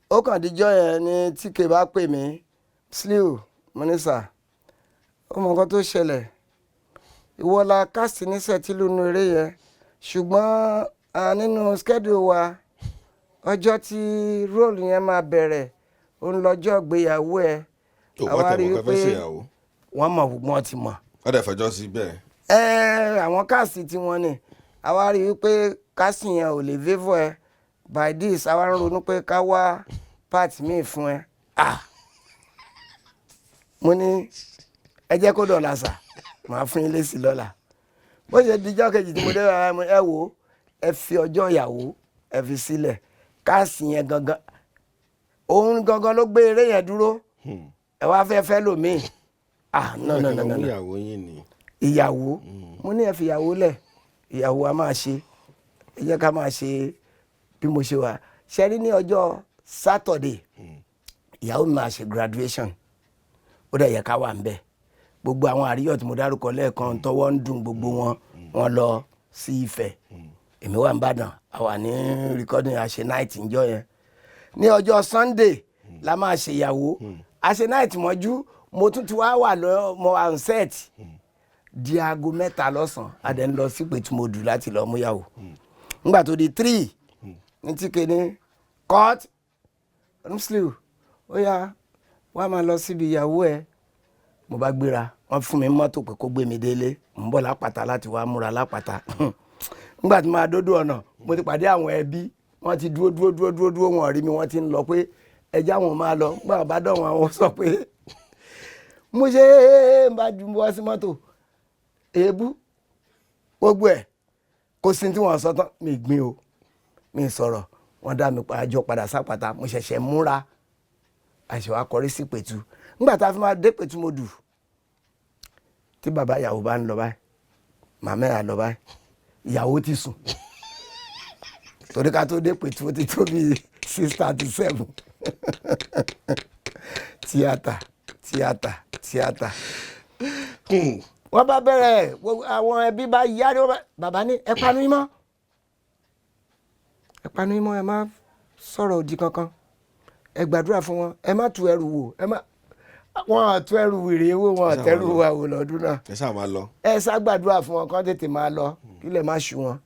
Ó kàn díjọ́ yẹn ní tíkè bá pè mí, "Sliu." Mo ní, "Sir." "Ó mọ nǹkan tó ṣẹlẹ̀, ìwọ la cast ní Sẹ̀tìlú nínú eré yẹn, ṣùgbọ́n nínú schedule wa, ọjọ́ tí role yẹn máa bẹ̀rẹ̀, òun lọ́jọ́ ìgbéyàwó ẹ̀." Tó Àwa wọ́n rí tẹ̀ wọ́n wípé fẹ́ ṣèyàwó. Wọ́n mọ̀, wọ́n ti mọ̀. Wọ́n dẹ̀ fẹjọ́ sí bẹ́ẹ̀. Ẹ àwọn cast tí wọ́n ní, àwa rí wípé cast yẹn ò lè favour ẹ by this, àwa ń ronú pé ká wá part míì fún ẹ. Ah, mo ní, "Ẹ jẹ́ kó dọ̀la sà, màá fún yín lésì lọ́la." Bó ṣe dijọ́ kejì tí mo dé rárá, mo ní, "Ẹ wò ó, ẹ fi ọjọ́ ìyàwó ẹ fi sílẹ̀. Cast yẹn gangan, òun gangan ló gbé eré yẹn dúró. Ẹ wá fẹ́ fẹ́ lòmíì? Ah, no, no, no, no, no." Ìyàwó yín ni. Ìyàwó, mo ní, "Ẹ fi ìyàwó lẹ̀, ìyàwó a máa ṣe, ẹ jẹ́ ká máa ṣe bí mo ṣe wà." Ṣe rí, ní ọjọ́ Saturday, ìyàwó mi máa ṣe graduation, ó dẹ̀ yẹ ká wà ń bẹ̀. Gbogbo àwọn àríyọ̀ tí mo dárúkọ lẹ́ẹ̀kan, tọwọ́ ń dùn, gbogbo wọn, wọn lọ sí Ifẹ̀, èmi wà ń Bàdàn, a wà ní recording, a ṣe night ńjọ́ yẹn. Ní ọjọ́ Sunday la máa ṣe ìyàwó. A ṣe night mọ́jú, mo tún ti wá wà lọ, mo wà on set di aago 3 lọ́sàn-án. A dẹ̀ ń lọ sí Pẹ̀tùmọ̀dù láti lọ múyàwó. Nígbà tó di 3 ní tí kéde cut, Musiliu, ó yá, wá máa lọ síbi ìyàwó ẹ. Mo bá gbéra, wọ́n fún mi mọ́tò pé kó gbé mi délé. Mo ń bọ̀ lápáta láti wá múra lápáta. Nígbà tí mo máa dódò ọ̀nà, mo ti pàdé àwọn ẹbí. Wọ́n ti dúró dúró dúró dúró dúró, wọn rí mi, wọ́n ti ń lọ pé ẹjẹ́ àwọn máa lọ. Nígbà bá dọ̀ wọn, àwọn sọ pé mo ṣe é ń bá ju wá sí mọ́tò, èébú gbogbo ẹ̀, kò sí tí wọ́n sọ tán. Mi gbìn o, mi sọ̀rọ̀, wọ́n dá mi àjọ padà sápàtà. Mo ṣẹ̀ṣẹ̀ múra, àṣẹ wa kọrí sí Pẹ̀tù. Nígbà tá a fi máa dé Pẹ̀tù, mo dù tí bàbá ìyàwó bá ń lọ báyìí, màmá ẹ̀ á lọ báyìí, ìyàwó ti sùn, torí ká tó dé Pẹ̀tù, ó ti tó bí 6:37. Tíátà, tíátà, tíátà. Wọ́n bá bẹ̀rẹ̀, gbogbo àwọn ẹbí bá yára, wọ́n bàbá ní, "Ẹ panu yín mọ́, ẹ panu yín mọ́, ẹ má sọ̀rọ̀ òdì kankan, ẹ gbàdúrà fún wọn, ẹ má tu ẹrù wò, ẹ má." Wọn à tú ẹrù wèrè owó wọn, Ẹ ṣáà àtẹrù máa lọ. wa wò lọ́dún náà. Ẹ ṣáà máa lọ. Ẹ sá gbàdúrà fún wọn kán tètè máa lọ, kílẹ̀ má ṣú wọn.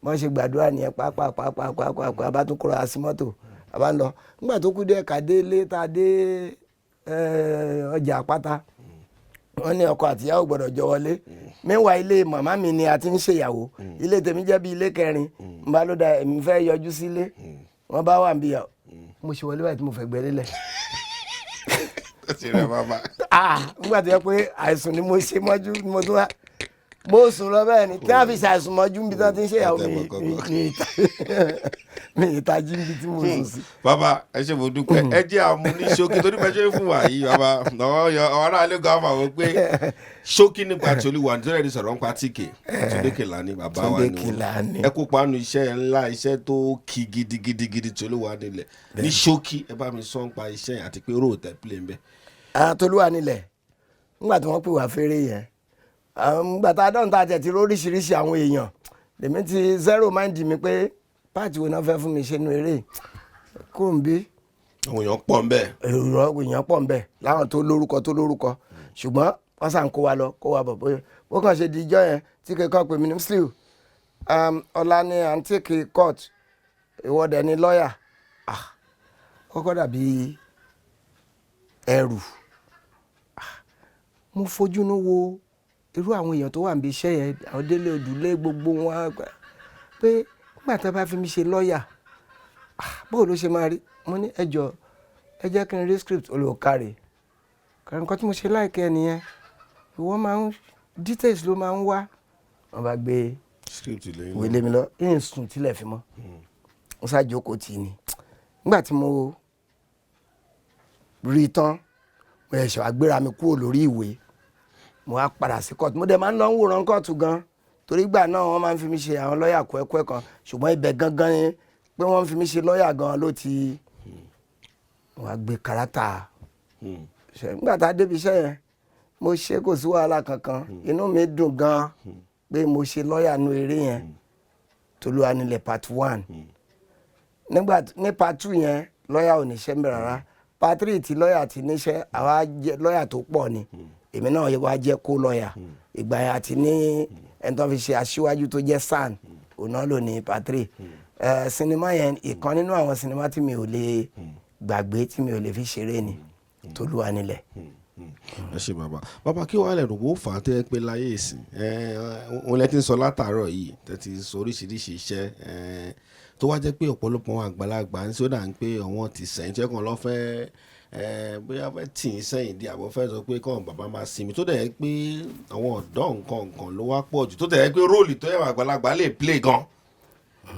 Wọ́n ṣe gbàdúrà nìyẹn pàápàá pàápàá pàápàá. Bá tún kóra sí mọ́tò, a bá ń lọ. Nígbà tó kú díẹ̀ ká dé ilé, tá a dé ọjà àpáta, wọ́n ní ọkọ àtìyàwó gbọ́dọ̀ jọ wọlé. Mẹ́wàá ilé màmá mi ni a ti ń ṣèyàwó, ilé tèmi jẹ́ bí ilé kẹrin. N bá ló da, èmi fẹ́ yọjú sílé, wọ́n bá wà níbi yà. Mo ṣe wọlé báyìí tí mo fẹ́ gbẹ́ lélẹ̀. Ó ti rẹ bàbá. Ah, nígbà tó yẹ pé àìsùn ni mo ṣe mọ́jú ni mo tún wá, mo sùn lọ bẹ́ẹ̀ ni tí wọ́n fi ṣàìsùn mọ́jú níbi tí wọ́n ti ń ṣèyàwó mi. Mi ìtají níbi tí mo sùn sí. Bàbá, ẹ ṣe, mo dúpẹ́. Ẹ jẹ́ àmú ní ṣókí, torí bẹ́ẹ̀ ṣe ń fún wa yìí, bàbá, àwọn aráàlú gan máa wọ pé ṣókí nípa ti Olúwa, nítorí ẹni sọ̀rọ̀ nípa tíkè Túndé Kèlání, bàbá wa Túndé ni wọ́n. Kèlání. Ẹ kópa nínú iṣẹ́ ńlá, iṣẹ́ tó kí gidigidigidi tí Olúwa nílẹ̀. Ní ṣókí, ẹ bá mi sọ nípa iṣẹ́ yẹn àti pé role tẹ́ play ń bẹ. Tolúwa nílẹ̀, nígbà tí wọ́n pè wá fẹ́rẹ́ yẹn, nígbà tá a dán tá a tẹ̀ ti róríṣiríṣi àwọn èèyàn, lèmi ti zero mind mi pé part wo náà fẹ́ fún mi ṣe nu eré kó n bí. Àwọn èèyàn pọ̀ ń bẹ. Èrò èèyàn pọ̀ ń bẹ láwọn tó lórúkọ tó lórúkọ, ṣùgbọ́n wọ́n sàn kó wa lọ, kó wa bọ̀. Bóyá ó kàn ṣe di ijọ́ yẹn tí kankan pè mí ní, "Musiliu, ọ̀la ni à ń take court, ìwọ dẹ̀ ni lọ́ọ̀yà." Ah, kọ́kọ́ dàbí ẹrù. Ah, mo fojúnú wo irú àwọn èèyàn tó wà níbi iṣẹ́ yẹn, àwọn Délé Odùlé, gbogbo wọn, pé nígbà tí wọ́n bá fi mi ṣe lọ́ọ̀yà. Ah, báwo ló ṣe máa rí? Mo ní, "Ẹ jọ̀ọ́, ẹ jẹ́ kí n rí script." Olùkárè nǹkan tí mo ṣe láìkẹ́ nìyẹn. Ìwọ máa ń details ló máa ń wá. Wọ́n bá gbé script lẹ́yìn. Ìwé lé mi lọ, yín sùn tílẹ̀ fi mọ́. Mo ṣàjókòó tì í ni. Nígbà tí mo rí i tán, mo ṣẹ̀ṣẹ̀ wá gbéra mi kúrò lórí ìwé, mo wá padà sí kóòtù. Mo dẹ̀ máa ń lọ ń wòran kóòtù gan, torí ìgbà náà wọ́n máa ń fi mi ṣe àwọn lọ́ọ̀yà kúẹ́kúẹ́ kan, ṣùgbọ́n ibẹ̀ gangan ni pé wọ́n ń fi mi ṣe lọ́ọ̀yà gan ló ti mo wá gbé kárátà ṣe. Nígbà tá a débi iṣẹ́ yẹn, mo ṣe, kò sí wàhálà kankan. Inú mi dùn gan pé mo ṣe lọ́ọ̀yà nu eré yẹn, Tolúwanilẹ̀ part 1. Nígbà ní part 2 yẹn, lọ́ọ̀yà ò níṣẹ́ mbẹ̀ rárá. Part 3 tí lọ́ọ̀yà ti níṣẹ́, àwa jẹ́ lọ́ọ̀yà tó pọ̀ ni, èmi náà wá jẹ́ kó lọ́ọ̀yà. Ìgbà yẹn àti ní ẹni tó fi ṣe aṣíwájú tó jẹ́ SAN, òun náà lò ní part 3. Sinimá yẹn, ìkan nínú àwọn sinimá tí mi ò lè gbàgbé, tí mi ò lè fi ṣeré ni Tolúwanilẹ̀. Ẹ ṣe, bàbá. Bàbá, kí wàá lẹ̀rù wò fà á tẹ́ pé láyé ìsìn òun lẹ ti ń sọ látàárọ̀ yìí, tẹ́ ti sọ oríṣiríṣi iṣẹ́ tó wá jẹ́ pé ọ̀pọ̀lọpọ̀ àwọn àgbàlagbà ń sọ́dà ń pé àwọn ti sẹ́yìn tí ẹ̀kan lọ́ fẹ́ bóyá fẹ́ tì í sẹ́yìn di àbọ̀, fẹ́ sọ pé kọ́ bàbá máa sinmi, tó dẹ̀ yẹ pé àwọn ọ̀dọ́ nǹkan nǹkan ló wá pọ̀ jù, tó dẹ̀ yẹ pé role tó yẹ àwọn àgbàlagbà lè play gan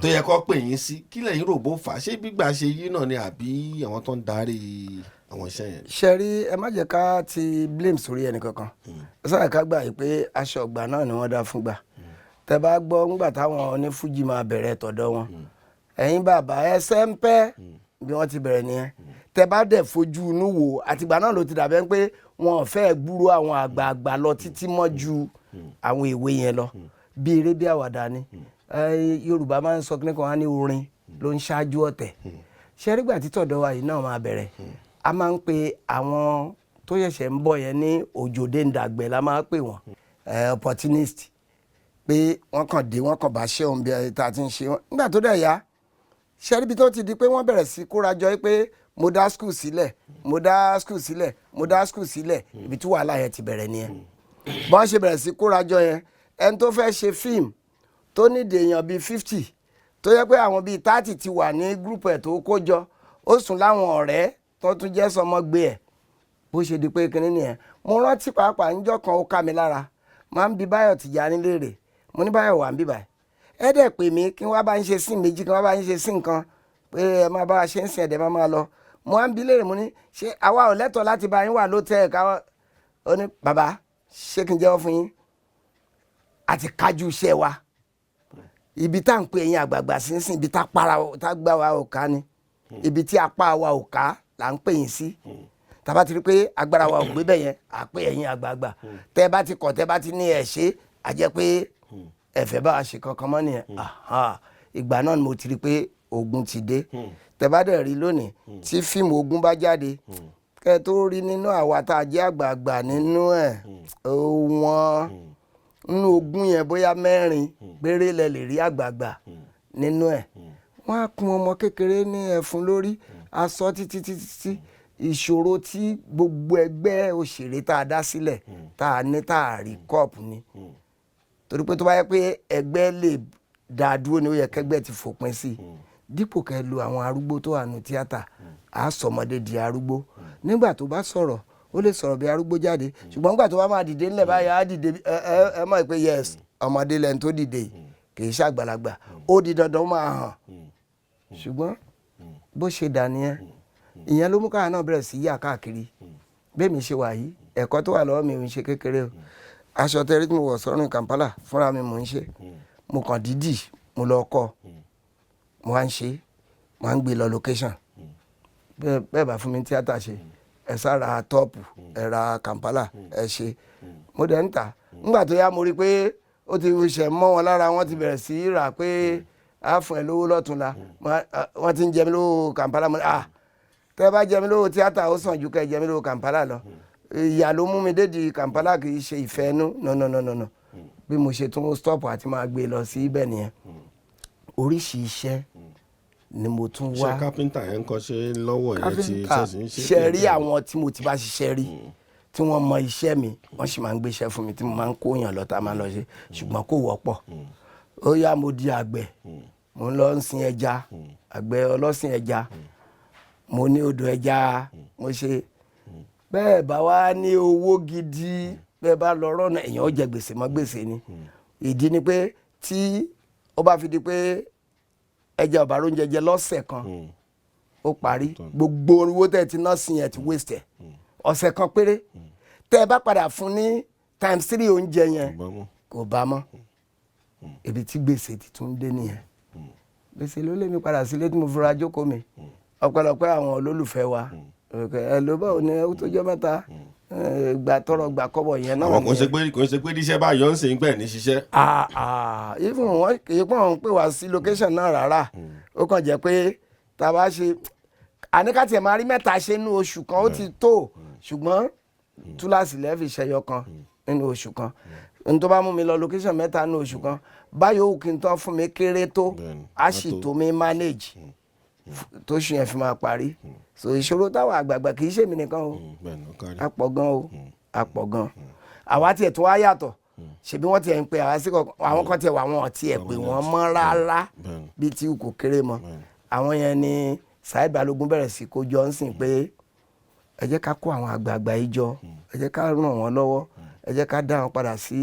tó yẹ kó pè yín sí? Kí lẹ̀yin rò bó fà á? Ṣé gbígbà ṣe yí náà ni àbí àwọn tó ń darí àwọn iṣẹ́ yẹn? Ṣe rí, ẹ má jẹ́ ká ti blame sórí ẹnì kankan. Ẹ sábà ká gbà yìí pé aṣọ ọgbà náà ni wọ́n dá fún gbà. Tẹ bá gbọ́ ńgbà táwọn onífújì máa bẹ̀rẹ̀ tọ̀dọ̀ wọn, ẹ̀yin bàbá ẹsẹ̀ ń pẹ́ bí wọ́n ti bẹ̀rẹ̀ nìyẹn. Tẹ bá dẹ̀ fojú inú wò, àtìgbà náà ló ti dàbẹ́ pé wọn ò fẹ́ gbúrò àwọn àgbààgbà lọ títí mọ́ ju àwọn ìwé yẹn lọ. Bí eré bí àwàdà ni. Yorùbá máa ń sọ kíní kan, wá ní orin ló ń ṣáájú ọ̀tẹ̀. Ṣe rí, gbà tí tọ̀dọ̀ wa yìí náà máa bẹ̀rẹ̀, a máa ń pe àwọn tó ṣẹ̀ṣẹ̀ ń bọ̀ yẹn ní òjòdè ńdàgbẹ̀ la máa ń pè wọ́n, opportunist, pé wọ́n kàn dé, wọ́n kàn bá ṣé òun bí ẹ tá a ti ń ṣe wọ́n. Nígbà tó dẹ̀ yá, ṣe ríbi tó ti di pé wọ́n bẹ̀rẹ̀ sí kóra jọ pé mo dá school sílẹ̀, mo dá school sílẹ̀, mo dá school sílẹ̀, ibi tí wàhálà yẹn ti bẹ̀rẹ̀ nìyẹn. Bọ́n ṣe bẹ̀rẹ̀ sí kóra jọ yẹn, ẹni tó fẹ́ ṣe fíìmù tó nídìí èèyàn bíi 50, tó yẹ pé àwọn bíi 30 ti wà ní group ẹ̀ tó kó jọ, ó sùn láwọn ọ̀rẹ́ tó tún jẹ́ sọmọgbé ẹ̀, bó ṣe di pé kinní nìyẹn. Mo rántí pàápàá níjọ́ kan, ó ká mi lára, máa ń bi Báyọ̀ Tìjání léèrè. Mo ní, "Báyọ̀, wà ń bí báyìí, ẹ dẹ̀ pè mí kí wọ́n bá ń ṣe sí méjì, kí wọ́n bá ń ṣe sí nǹkan, pé ẹ máa bá wa ṣe ń sìn, ẹ̀dẹ̀ máa máa lọ." Mo wá ń bi léèrè, mo ní, "Ṣé àwa ò lẹ́tọ̀ọ́ láti bá yín wà lótẹ́ẹ̀ ká?" Ó ní, "Bàbá, ṣé kí n jẹ́wọ́ fún yín? Àti kájú iṣẹ́ wa. Ibi tá à ń pè ẹ̀yin àgbààgbà sínsìn, ibi tá para tá gbá wa ò ká ni, ibi tí apá wa ò ká là ń pè yín sí. Tá bá ti rí pé agbára wa ò gbé bẹ́ẹ̀ yẹn, à pé ẹ̀yin àgbààgbà. Tẹ́ bá ti kọ̀, tẹ́ bá ti ní ẹ̀ ṣe, à jẹ́ pé ẹ fẹ́ bá wa ṣe kankan mọ́ nìyẹn." Aha. Ìgbà náà ni mo ti rí pé ogun ti dé. Tẹ́ bá dẹ̀ rí lónìí, tí fíìmù ogun bá jáde, kẹ́ ẹ tó rí nínú àwa tá a jẹ́ àgbààgbà nínú ẹ̀, wọ́n nínú ogún yẹn, bóyá mẹ́rin péré lẹ lè rí àgbààgbà nínú ẹ̀. Wọ́n á kun ọmọ kékeré ní ẹ̀fun lórí aṣọ títí títí tí ìṣòro tí gbogbo ẹgbẹ́ òṣèré tá a dá sílẹ̀, tá a ní, tá a rí kọ́ọ̀pù ni. Torí pé tó bá yẹ pé ẹgbẹ́ lè dá dúró ni, ó yẹ kẹgbẹ́ ti fòpin sí i. Dípò kẹ́ lo àwọn arúgbó tó wà nù tíátà, á sọmọdé di arúgbó. Nígbà tó bá sọ̀rọ̀, ó lè sọ̀rọ̀ bí arúgbó jáde, ṣùgbọ́n nígbà tó bá máa dìde ńlẹ̀ báyìí, á dìde ẹ ẹ ẹ mọ̀ pé yes, ọmọdé lẹni tó dìde yìí, kì í ṣàgbàlagbà. Ó di dandan, ó máa hàn. Ṣùgbọ́n bó ṣe dà nìyẹn. Ìyẹn ló mú káwa náà bẹ̀rẹ̀ sí yà káàkiri. Bẹ́ẹ̀ mi ṣe wà yìí, ẹ̀kọ́ tó wà lọ́wọ́ mi ò ń ṣe kékeré o. Aṣọ tẹ́rí tí mo wọ̀ sọ́rùn Kampala, fúnra mi mò ń ṣe. Mo kàn dídì, mo lọ kọ́, mo wá ń ṣe, mo wá ń gbé lọ location. Bẹ́ẹ̀ bẹ́ẹ̀ bá fún mi ní tíátà ṣe, ẹ sára top, ẹ ra Kampala, ẹ ṣe. Mo dẹ̀ ń tà. Nígbà tó yá, mo rí i pé ó ti ṣẹ̀ mọ́ wọn lára, wọ́n ti bẹ̀rẹ̀ sí í rà pé á fún ẹ lówó lọ́túnla. Wọ́n ti ń jẹ mí lówó Kampala. Mo ní, "Ah, tẹ́ bá jẹ mí lówó tíátà, ó sàn ju kẹ́ jẹ mí lówó Kampala lọ." Ìyà ló mú mi dédi Kampala, kì í ṣe ìfẹ́ inú. No, no, no, no, no. Bí mo ṣe tún stop àti máa gbé lọ sí ibẹ̀ nìyẹn. Oríṣi iṣẹ́ ni mo tún wá. Ṣé kápẹ́ńtà yẹn ń kọ́ ṣe lọ́wọ́ yẹn ti Káfíńtà, ṣe ń ṣe? Ṣe rí àwọn tí mo ti bá ṣiṣẹ́ rí, tí wọ́n mọ iṣẹ́ mi, wọ́n sì máa ń gbéṣẹ́ fún mi tí mo máa ń kó yàn lọ, tá a máa ń lọ ṣe, ṣùgbọ́n kò wọ́pọ̀. Ó yá, mo di àgbẹ̀. Mò ń lọ ń sin ẹja, àgbẹ̀ ọlọ́sìn ẹja. Mo ní odò ẹja, mo ṣe bẹ́ẹ̀. Bá wá ní owó gidi, bẹ́ẹ̀ bá lọ rọ́nà, èèyàn ó jẹ gbèsè mọ́ gbèsè ni. Ìdí ni pé tí ó bá fi di pé ẹja ọ̀bà ló ń jẹjẹ lọ́sẹ̀ kan, ó parí. Gbogbo owó tẹ́ ti ná sí yẹn ti waste ẹ̀. Ọ̀sẹ̀ kan péré tẹ́ ẹ bá padà fún ní times three oúnjẹ yẹn, kò bá mọ́. Ibi tí gbèsè ti tún dé nìyẹn. Gbèsè ló lé mi padà sílé tí mo fura jókòó mi. Ọpẹ́lọpẹ́ àwọn olólùfẹ́ wa. Ẹ ló báwo ni ó tó jọ́ mẹ́ta, gbà tọrọ gbà kọ́bọ̀ yẹn náà. Àwọn kò ń ṣe pé díṣẹ́ bá yọ̀ ń sìn pẹ̀ ní ṣiṣẹ́. Ah ah, even wọn kì í pọ́n òun pè wá sí location náà rárá. Ó kàn jẹ́ pé tá a bá ṣe àníkàtì ẹ̀ máa rí mẹ́ta ṣe nínú oṣù kan, ó ti tó. Ṣùgbọ́n túláàsì lẹ́ẹ̀fì ṣẹyọ kan nínú oṣù kan. N tó bá mú mi lọ location mẹ́ta nínú oṣù kan báyọ̀, kí n tán fún mi kéré tó, á sì tó mi manage tóṣù yẹn fi máa parí. So ìṣòro táwọn àgbààgbà, kì í ṣèmi nìkan o, a pọ̀ gan o, a pọ̀ gan. Àwa tiẹ̀ tó wá yàtọ̀, ṣebí wọ́n tiẹ̀ ń pe àwa sí kọ̀ọ̀kan. Àwọn kan tiẹ̀ wà, wọn tiẹ̀ pè wọ́n mọ́ rárá, bíi tí kò kéré mọ́. Àwọn yẹn ni Saheed Balogun bẹ̀rẹ̀ sí kó jọ ń sìn pé ẹ jẹ́ ká kó àwọn àgbààgbà yìí jọ, ẹ jẹ́ ká ràn wọ́n lọ́wọ́, ẹ jẹ́ ká dá wọn padà sí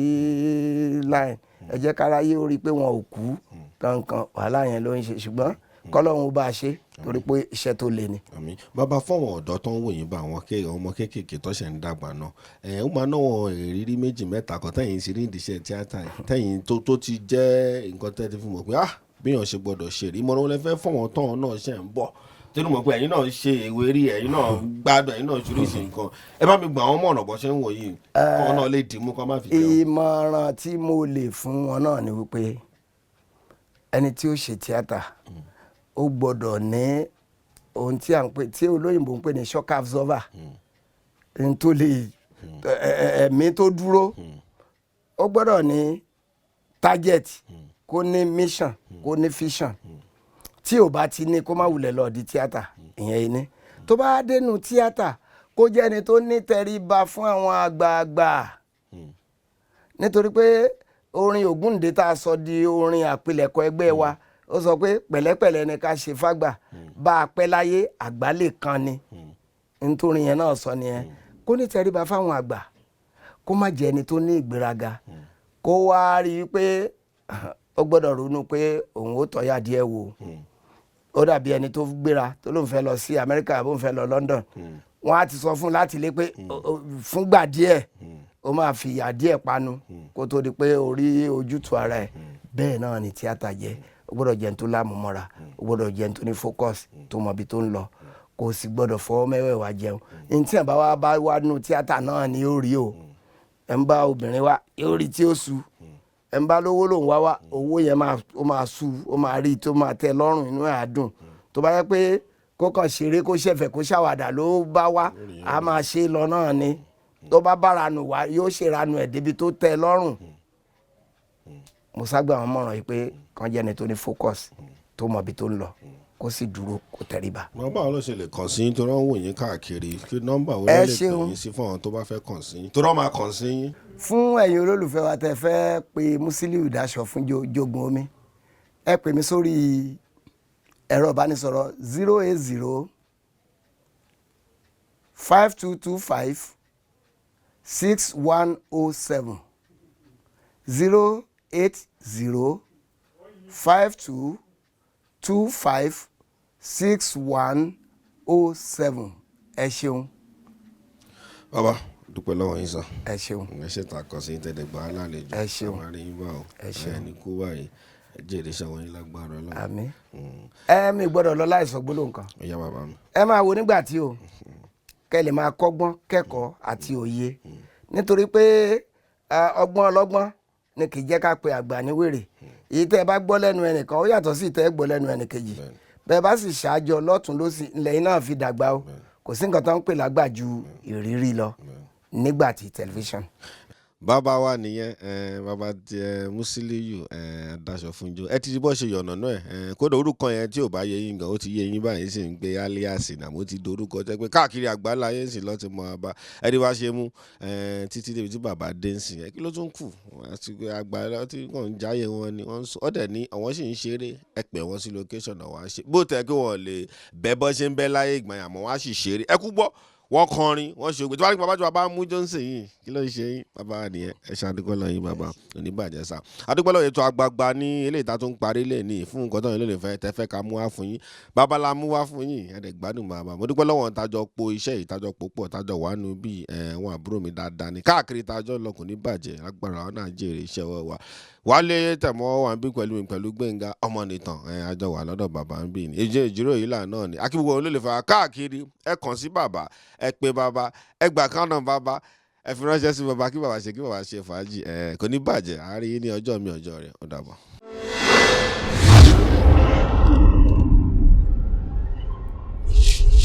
line, ẹ jẹ́ ká ráyé ó rí i pé wọn ò kú kankan. Wàhálà yẹn ló ń ṣe, ṣùgbọ́n kọ́lọ́hún bá a ṣe, torí pé iṣẹ́ tó le ni. Àmín. Bàbá, fọwọn ọ̀dọ́ tó ń wò yín, bá àwọn ọmọ kéékèèké tó ṣẹ̀ ń dàgbà náà, ẹ ó máa náwọn ìrírí méjì mẹ́ta kan tẹ̀yìn sí ní ìdíṣẹ́ tíátà yìí, tẹ̀yìn tó ti jẹ́ nǹkan tẹ́ ti fi mọ̀ pé ah, bíyàn ṣe gbọ́dọ̀ ṣe rí. Ìmọ̀ràn wọn fẹ́ fọwọn tán náà ṣẹ̀ ń bọ̀, torí mọ̀ pé ẹ̀yin náà ṣe ìwé rí, ẹ̀yin náà gbádùn, ẹ̀yin náà ṣoríṣi nǹkan. Ẹ bá mi gbà wọ́n mọ̀ràn bọ́ ṣe ń wò yìí, kọ́ náà lè dìímú, kọ́ má fi jẹun. Ìmọ̀ràn tí mo lè fún wọn náà ni wípé ẹni tí ó ṣe tíátà, ó gbọ́dọ̀ ní ohun tí à ń pè, tí olóyìnbó ń pè ní shock absorber, n tó lè ẹ̀mí tó dúró. Ó gbọ́dọ̀ ní target, kó ní mission, kó ní vision. Tí ò bá ti ní, kó má wulẹ̀ lọ di tíátà. Ìyẹn ní tó bá dénú tíátà, kó jẹ́ ẹni tó ní tẹríba fún àwọn àgbààgbà, nítorí pé orin Ògúndé tá a sọ di orin àpilẹ̀kọ ẹgbẹ́ wa, ó sọ pé pẹ̀lẹ́pẹ̀lẹ́ ni ká ṣe fágbà, bá a pẹ́ láyé, àgbà lè kan ni. Nítorí yẹn náà sọ nìyẹn, kó ní tẹríba fáwọn àgbà, kó má jẹ́ ẹni tó ní ìgbéraga, kó wá rí i pé ó gbọ́dọ̀ ronú pé òun ó tọ́yà díẹ̀ wò. Ó dàbí ẹni tó gbéra tó lóun fẹ́ lọ sí Amẹ́ríkà, bóun fẹ́ lọ London. Wọ́n á ti sọ fún un láti lé pé fúngbà díẹ̀, ó máa fi ìyà díẹ̀ panu kó tó di pé orí ojútùú ara ẹ̀. Bẹ́ẹ̀ náà ni tíátà jẹ́. Ó gbọ́dọ̀ jẹ́ ní tó lámúmọ́ra, ó gbọ́dọ̀ jẹ́ ní tó ní focus, tó mọ ibi tó ń lọ. Kò sì gbọ́dọ̀ fọwọ́ mẹ́wẹ̀ẹ̀wá jẹun. Ní tí àbá wa bá wá nù tíátà náà ni ó rí o. Ẹ̀ ń bá obìnrin wa, yóò rí tí ó su. Ẹ̀ ń bá lówó lòun wá wá, owó yẹn máa, ó máa sú, ó máa rí tó máa tẹ́ lọ́rùn, inú ẹ̀ á dùn. Tó bá yẹ pé kó kàn ṣeré, kó ṣẹ̀fẹ̀, kó ṣàwàdà ló bá wá, a máa ṣe lọ náà ni. Tó bá bára nù wá, yóò ṣèrànù ẹ̀ débi tó tẹ́ lọ́rùn. Mo ságbà wọn mọ̀ràn yìí pé kàn jẹ́ ẹni tó ní focus, tó mọ ibi tó ń lọ, kó sì dúró, kó tẹríba. Nọ́mbà wo ló ṣe lè kàn sí yín, torí wọ́n wò yín káàkiri? Kí nọ́mbà wo ló Ẹ lè pè ṣeun. yín sí fún àwọn tó bá fẹ́ kàn sí yín, torí wọ́n máa kàn sí yín? Fún ẹ̀yin olólùfẹ́ wa tẹ́ fẹ́ pe Musiliu Dáṣọfúnjó Jogun Omi, ẹ pè mí sórí ẹ̀rọ ìbánisọ̀rọ̀ 08052256107, 08052256107. Ẹ ṣeun. Bàbá, dúpẹ́ lọ́wọ́ yín sàn. Ẹ ṣeun. Ẹ ṣe ta kàn sí yín, tẹ́lẹ̀ gbà á lálejò. Ẹ ṣeun. Àwọn arí yín bá o. Ẹ ṣeun. Ẹ ní kú báyìí, ẹ jèrè iṣẹ́ wọn yín lágbára Ọlọ́run. Àmín. Ẹ mi gbọ́dọ̀ lọ láìsọ gbólóhùn kan. Ó yá, bàbá mi. Ẹ máa wo nígbà tí o kẹ́ lè máa kọ́gbọ́n, kẹ́kọ̀ọ́ àti òye, nítorí pé ọgbọ́n ọlọ́gbọ́n ni kì í jẹ́ ká pe àgbà ní wèrè. Èyí tẹ́ ẹ bá gbọ́ lẹ́nu ẹnìkan, ó yàtọ̀ sí ìtẹ́ ẹ gbọ́ lẹ́nu ẹnìkejì. Bẹ́ẹ̀ bá sì ṣáájọ lọ́tún lọ́sì lẹ́yìn náà fi dàgbà o. Kò sí nǹkan tó ń pè lágbà ju ìrírí lọ. Nígbà tí tẹlifíṣàn. Bàbá wa nìyẹn, bàbá tí Musiliu Adáṣọfúnjó. Ẹ ti rí bó ṣe yọ̀nà náà ẹ, kódà orúkọ yẹn tí ò bá yé yín gan, ó ti yé yín báyìí, sì ń gbé alias náà mo ti dorúkọ jẹ́ pé káàkiri àgbáńlá yẹn sì lọ́ọ́ ti mọ àbá ẹni wá ṣe mú títí débi tí bàbá dé ń sìn yẹn. Kí ló tún kù àti pé àgbàlá tí wọ́n ń jáyé wọn ni wọ́n ń sọ ọ́dẹ̀ ní àwọn sì ń ṣeré. Ẹ pè wọ́n sí location náà, wàá ṣe bó tẹ̀ kí wọ́n lè bẹ́ bọ́ ṣe ń bẹ́ láyé ìgbà yẹn, àmọ́ wọ́n á sì ṣeré. Ẹ kú gbọ́, wọ́n kọrin, wọ́n ṣe ògbé tí wọ́n á ní bàbá tí bàbá mú Johnson yìí, kí ló ń ṣe yín? Bàbá nìyẹn. Ẹ ṣe àdúgbò lọ yín, bàbá oníbàjẹ́ sá. Àdúgbò lọ ètò àgbààgbà ní eléyìí tá tó ń parí lè ní fún nǹkan tó ń lè fẹ́ tẹ́fẹ́ ká mú wá fún yín. Bàbá la mú wá fún yín, ẹ dẹ̀ gbádùn bàbá. Mo dúpẹ́ lọ́wọ́ tájọ po iṣẹ́ yìí, tájọ po pọ̀, tájọ wà nù bí wọn àbúrò mi dáadáa ní káàkiri tájọ lọ. Kò ní bàjẹ́ lágbára, àwọn náà jèrè iṣẹ́ ọwọ́ wa. Wálé tẹ̀mọ́ wà ń bí pẹ̀lú mi, pẹ̀lú Gbẹ̀ngà Ọmọnìtàn. Àjọ wà lọ́dọ̀ bàbá ń bí ní èjì ìjírò yìí là náà ni akíbùkù olólùfẹ́ káàkiri. Ẹ kàn sí bàbá, ẹ pé bàbá, ẹ gbà kánà bàbá, ẹ fi ránṣẹ́ sí bàbá, kí bàbá ṣe, kí bàbá ṣe fàájì. Ẹ kò ní bàjẹ́. Àárín yín ní ọjọ́ mi, ọjọ́ rẹ̀. Ó dàbọ̀.